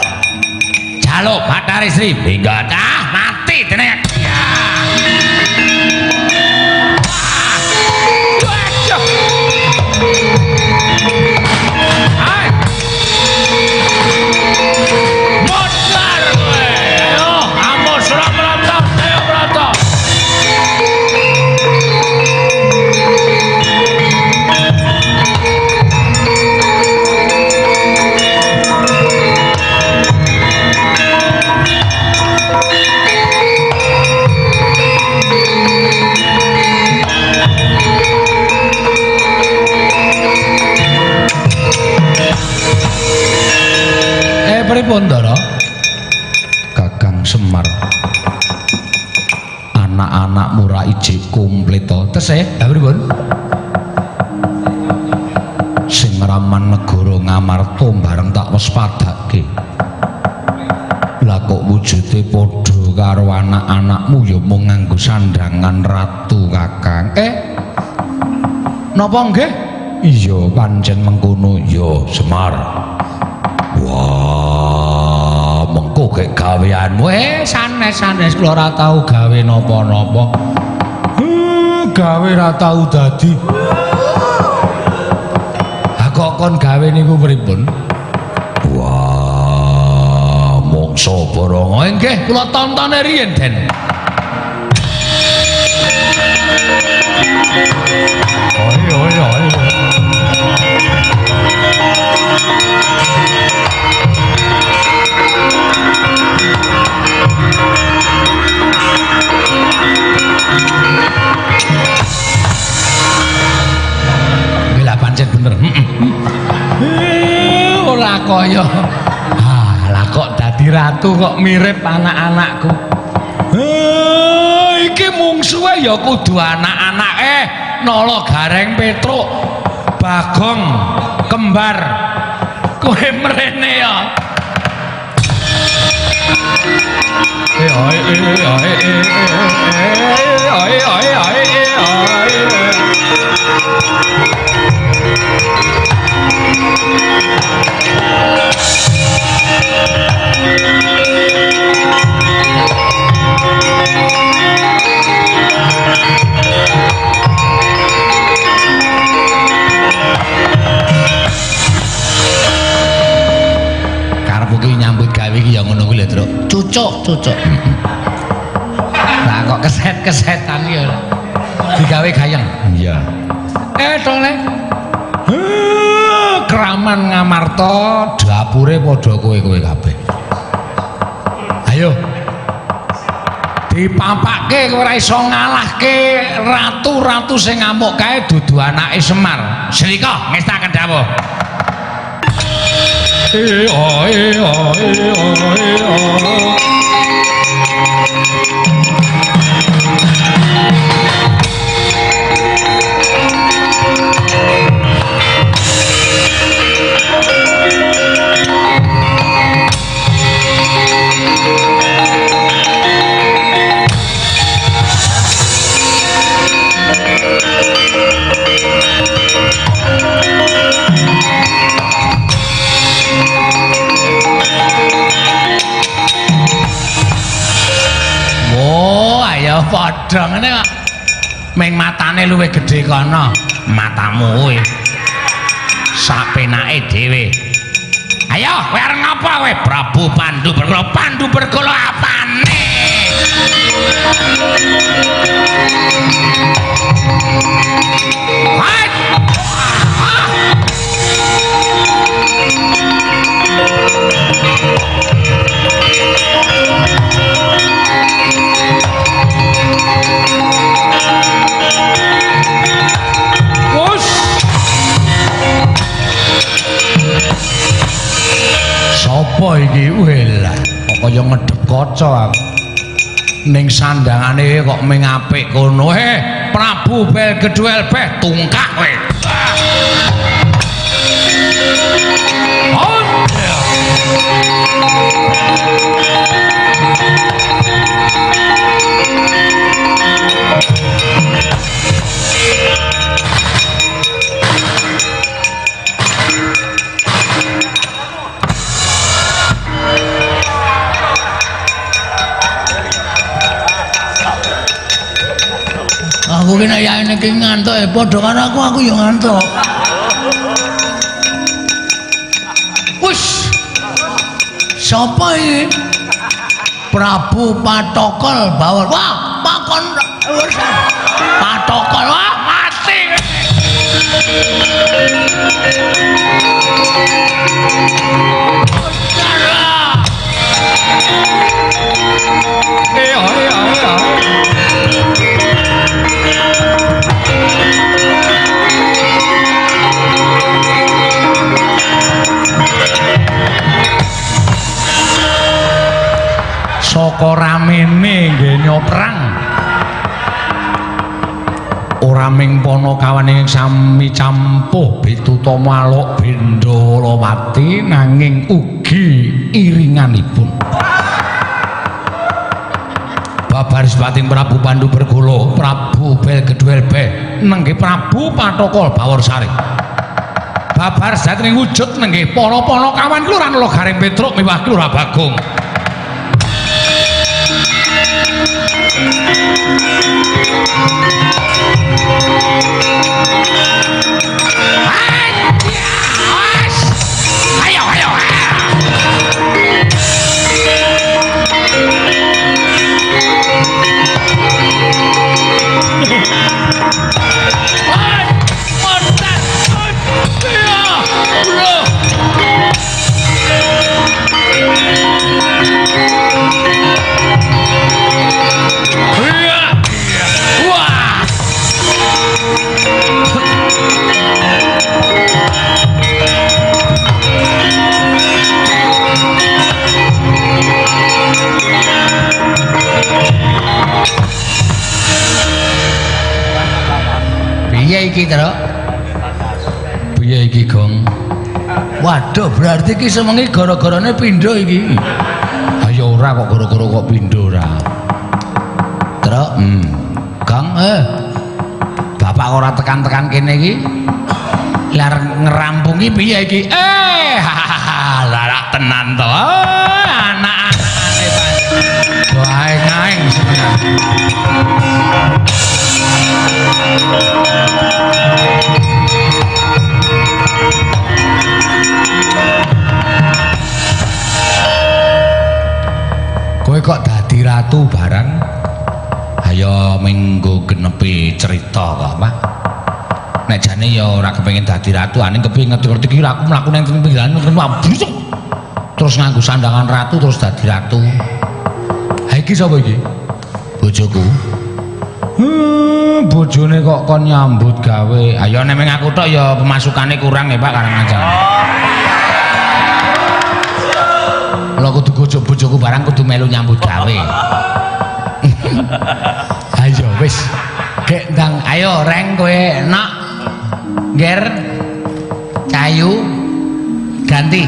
Jaluk Bathari Sri minggat. Ah, mati dene. Pripun Ndara? Kakang Semar. Anak-anakmu ra ijik komplit to. Tesih, lha pripun? Sing raman negara Ngamarta bareng tak waspadake. Lah kok wujude padha karo anak-anakmu ya mung nganggo sandhangan ratu, Kakang. Napa nggih? Iya, pancen mengkono ya, Semar. Wah, mengko gek gaweanmu. Sanes-sanes kula ora tau gawe napa-napa. Gawe ora tau dadi. Ha kok kon gawe niku pripun? Wah, mongso borongo. Nggih, kula tontone riyin, Den. Oi oi oi. Nggih lah pancen bener. Ora kaya. Ah, lah kok dadi ratu kok mirip anak-anakku. Iki mungsuhe ya kudu anak-anak. Nala Gareng Petruk, Bagong, kembar. Kowe mrene ya. Karepku ki nyambut gawe iki ya ngono kuwi lho, Truk. Cucuk, cucuk. Lah kok keset-kesetan iki ora. Digawe gayeng. Iya. Tole. Kraman Ngamarta dapure padha kowe-kowe kabeh. Ayo. Dipapake kowe ora iso ngalahke ratu-ratu sing ngamuk kae dudu anake Semar. Srika ngestaken dawuh. Oh, ayo padha ngene kok. Ming matane luwih gedhe kono, matamu kuwi. Sapenake dhewe. Ayo, kowe arep ngapa kowe? Prabu Pandu Bergolo, Pandu Bergolo apane? Hai! Sopo iki? Welah, kok kaya ngedep kaca aku. Ning sandangane kok ming apik kono. Prabu Belgeduel beh tungkak kowe. Oh. Aku ki nek yaene ki ngantuk e padha karo aku, aku ya ngantuk. Wis. Sapa iki? Prabu Patokol Bawor. Wah, pakon Patokol. Wah, mati. Saka ramene nggene perang. Ora ming panakawan ing sami campuh Bitutama Alok Bendalawati nanging ugi iringanipun. Babar sepating Prabu Pandu Bergolo, Prabu Belgeduelbe, nenggih Prabu Patokol Baworsari. Babar sejatining wujud nenggih para panakawan Kelurahan Logaring Petruk miwah Kelurahan Bagong. Ayo ayo. Piye iki, Truk? Piye iki, Gong? Waduh, berarti iki semengi gara-garane pindho iki. Ayo ora kok gara-gara kok pindho ora. Truk, Gong, Bapak ora tekan-tekan kene iki. Lah ngerampungi piye iki? Larak tenan to. Anak-anake do aeng-aeng sebenarnya. Kowe kok dadi ratu barang? Ayo minggu genepi cerita kok, Pak. Nek jane ya ora kepengin dadi ratu, aning kepengin ngerti-ngerti ki aku mlaku nang pinggiran terus nganggo sandangan ratu terus dadi ratu. Ha iki sapa iki? Bojoku. Bojone kok kon nyambut gawe. Ayo nek mung aku tok ya pemasukane kurang ya Pak Karangajar. Lha kudu bojo-bojoku barang kudu melu nyambut gawe. Ayo wis. Gek ndang ayo reng kowe nak. Nger Cayu ganti.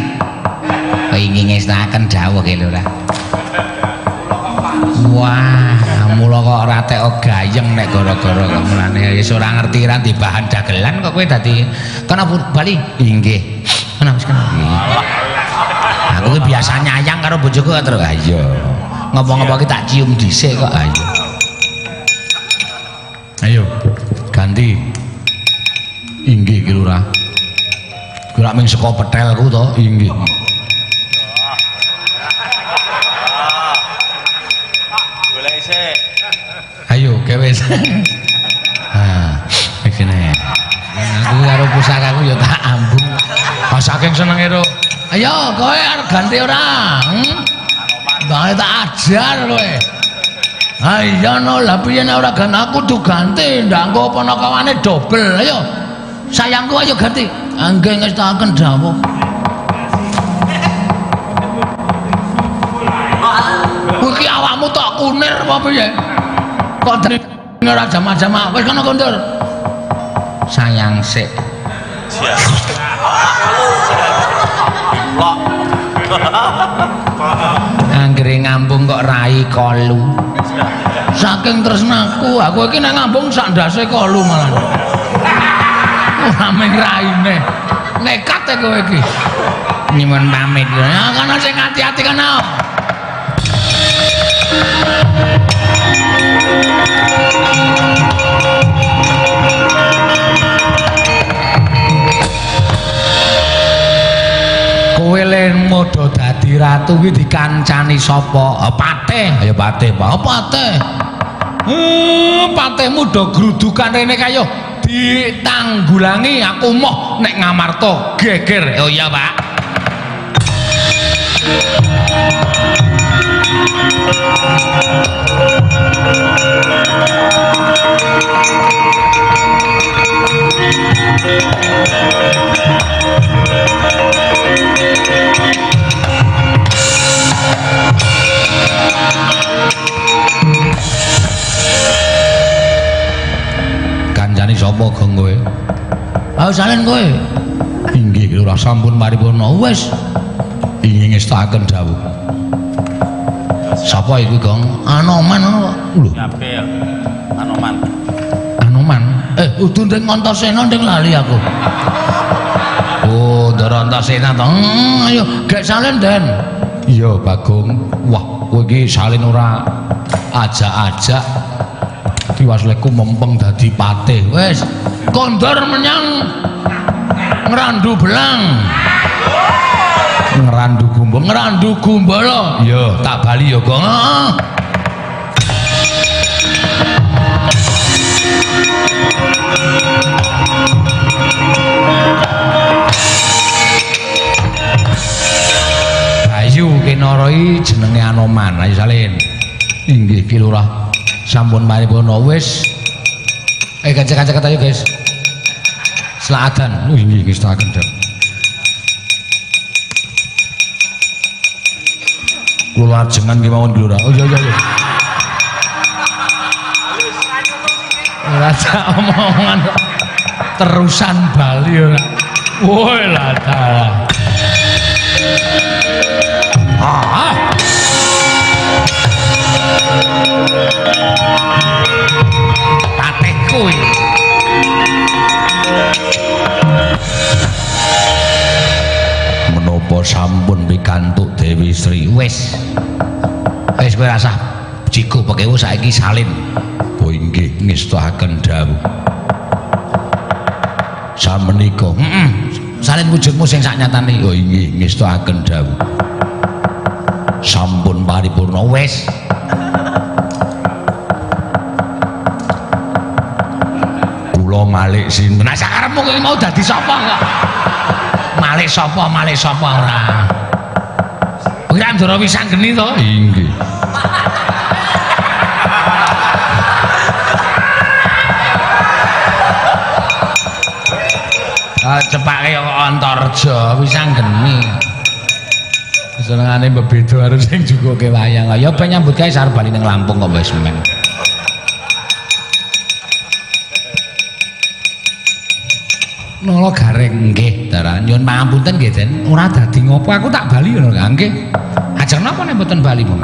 Wingi ngestakaken dawuh ki lho ora. Wah, mula kok ora teko gayeng nek gara-gara kok mulane wis ora ngerti ra di bahan dagelan kok kowe dadi kono bali. Inggih. Kono wis kono. Aku ki biasa nyayang karo bojoku terus. Ha iya. Ngomong-ngomong ki tak cium dhisik kok. Ha iya. Ayo ganti. Inggih ki lurah. Kuwi lak ming saka petelku to, inggih. Ayo kewes. Ha, kene. Aku karo pusakaku ya tak ambung. Pas saking senenge to. Ayo kowe arep ganti ora? Mbane tak ajar kowe. Ha iya no, lah piye nek ora ganti aku kudu ganti, ndak engko panakawane dobel. Ayo. Sayangku ayo ganti. Angge ngestaken dawuh. Kuwi ki awakmu tok kunir apa piye? Kok dene ora jama-jama wis kono kondur. Sayang sik. Anggere ngambung kok rai kolu. Saking tresnaku, aku iki nek ngambung sak ndase kolu malah. Ora mung raine. Nekat e kowe iki. Nyuwun pamit. Ya kono sing ati-ati kono. Gareng modho dadi ratu kuwi dikancani sapa? Patih. Ayo patih, Pak. Patih. Patihmu do grudukan rene kaya ditanggulangi aku moh nek Ngamarta geger. Oh iya, Pak. Kancane sapa gong kowe? Ayo salen kowe. Inggih Lurah sampun paripurna. Wis. Inggih ngestakaken dawuh. Sapa iku, Gong? Anoman lho. Kabeh. Anoman. Anoman. Udu ndek Antasena ndek lali aku. Oh, Ndara Antasena to. Ayo gek salen, Den. Iya, Bagong. Wah, kowe iki salin ora Ajak-ajak tiwas leku mempeng dadi patih. Wis kondur menyang Ngrandu Belang. Ngrandu Gumbala. Ngrandu Gumbala. Iya, tak bali ya, Gong. Heeh. Bayu Kinara iki jenenge Anoman. Ayo salin. Inggih Ki Lurah. Sampun paripurna wis. Kancek-kancek ayo, guys. Seladan. Oh inggih ngestakaken dawuh. Kula ajengan kemawon Ki Lurah. Oh iya iya iya. Ora tak omongan kok. Terusan bali ora. Woi lah dalah. Ah. Patihku iki. Menapa sampun pikantuk Dewi Sri? Wis. Wis kowe rasah jigo pekewu saiki salin. Oh inggih ngestakaken dawuh. Samenika. Heeh. Salin wujudmu sing sak nyatane. Oh inggih ngestakaken dawuh. Sampun paripurna Wis. Kula malik sinten? Nah sakarepmu kowe mau dadi sapa kok? Malik sapa, malik sapa ora? Kowe ra Ndara Wisanggeni to? Inggih. Ah cepake kok Antarja Wisanggeni. Senengane bebeda karo sing jugoke wayang. Ya ben nyambut gawe arep bali ning Lampung kok wis men. Nala Gareng Nggih, Dara. Nyuwun pangapunten nggih, Den. ora dadi ngopo aku tak bali ngono Nggih. Ajeng napa nek mboten bali, Mong?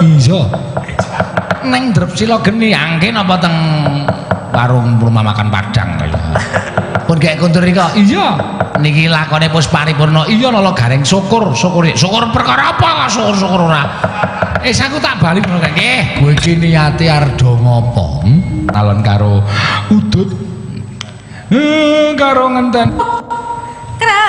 Iya. Neng Drepsila geni angke napa teng warung rumah makan Padang kaya. Pun gek kundur rika. Iya. Niki lakone pus paripurna. Iya Nala Gareng syukur, syukur. Syukur perkara apa syukur-syukur ora. Wis aku tak bali ngono kae. Nggih. Kowe iki niate arep do ngopo? Talon karo udut. Karo ngenten. Kra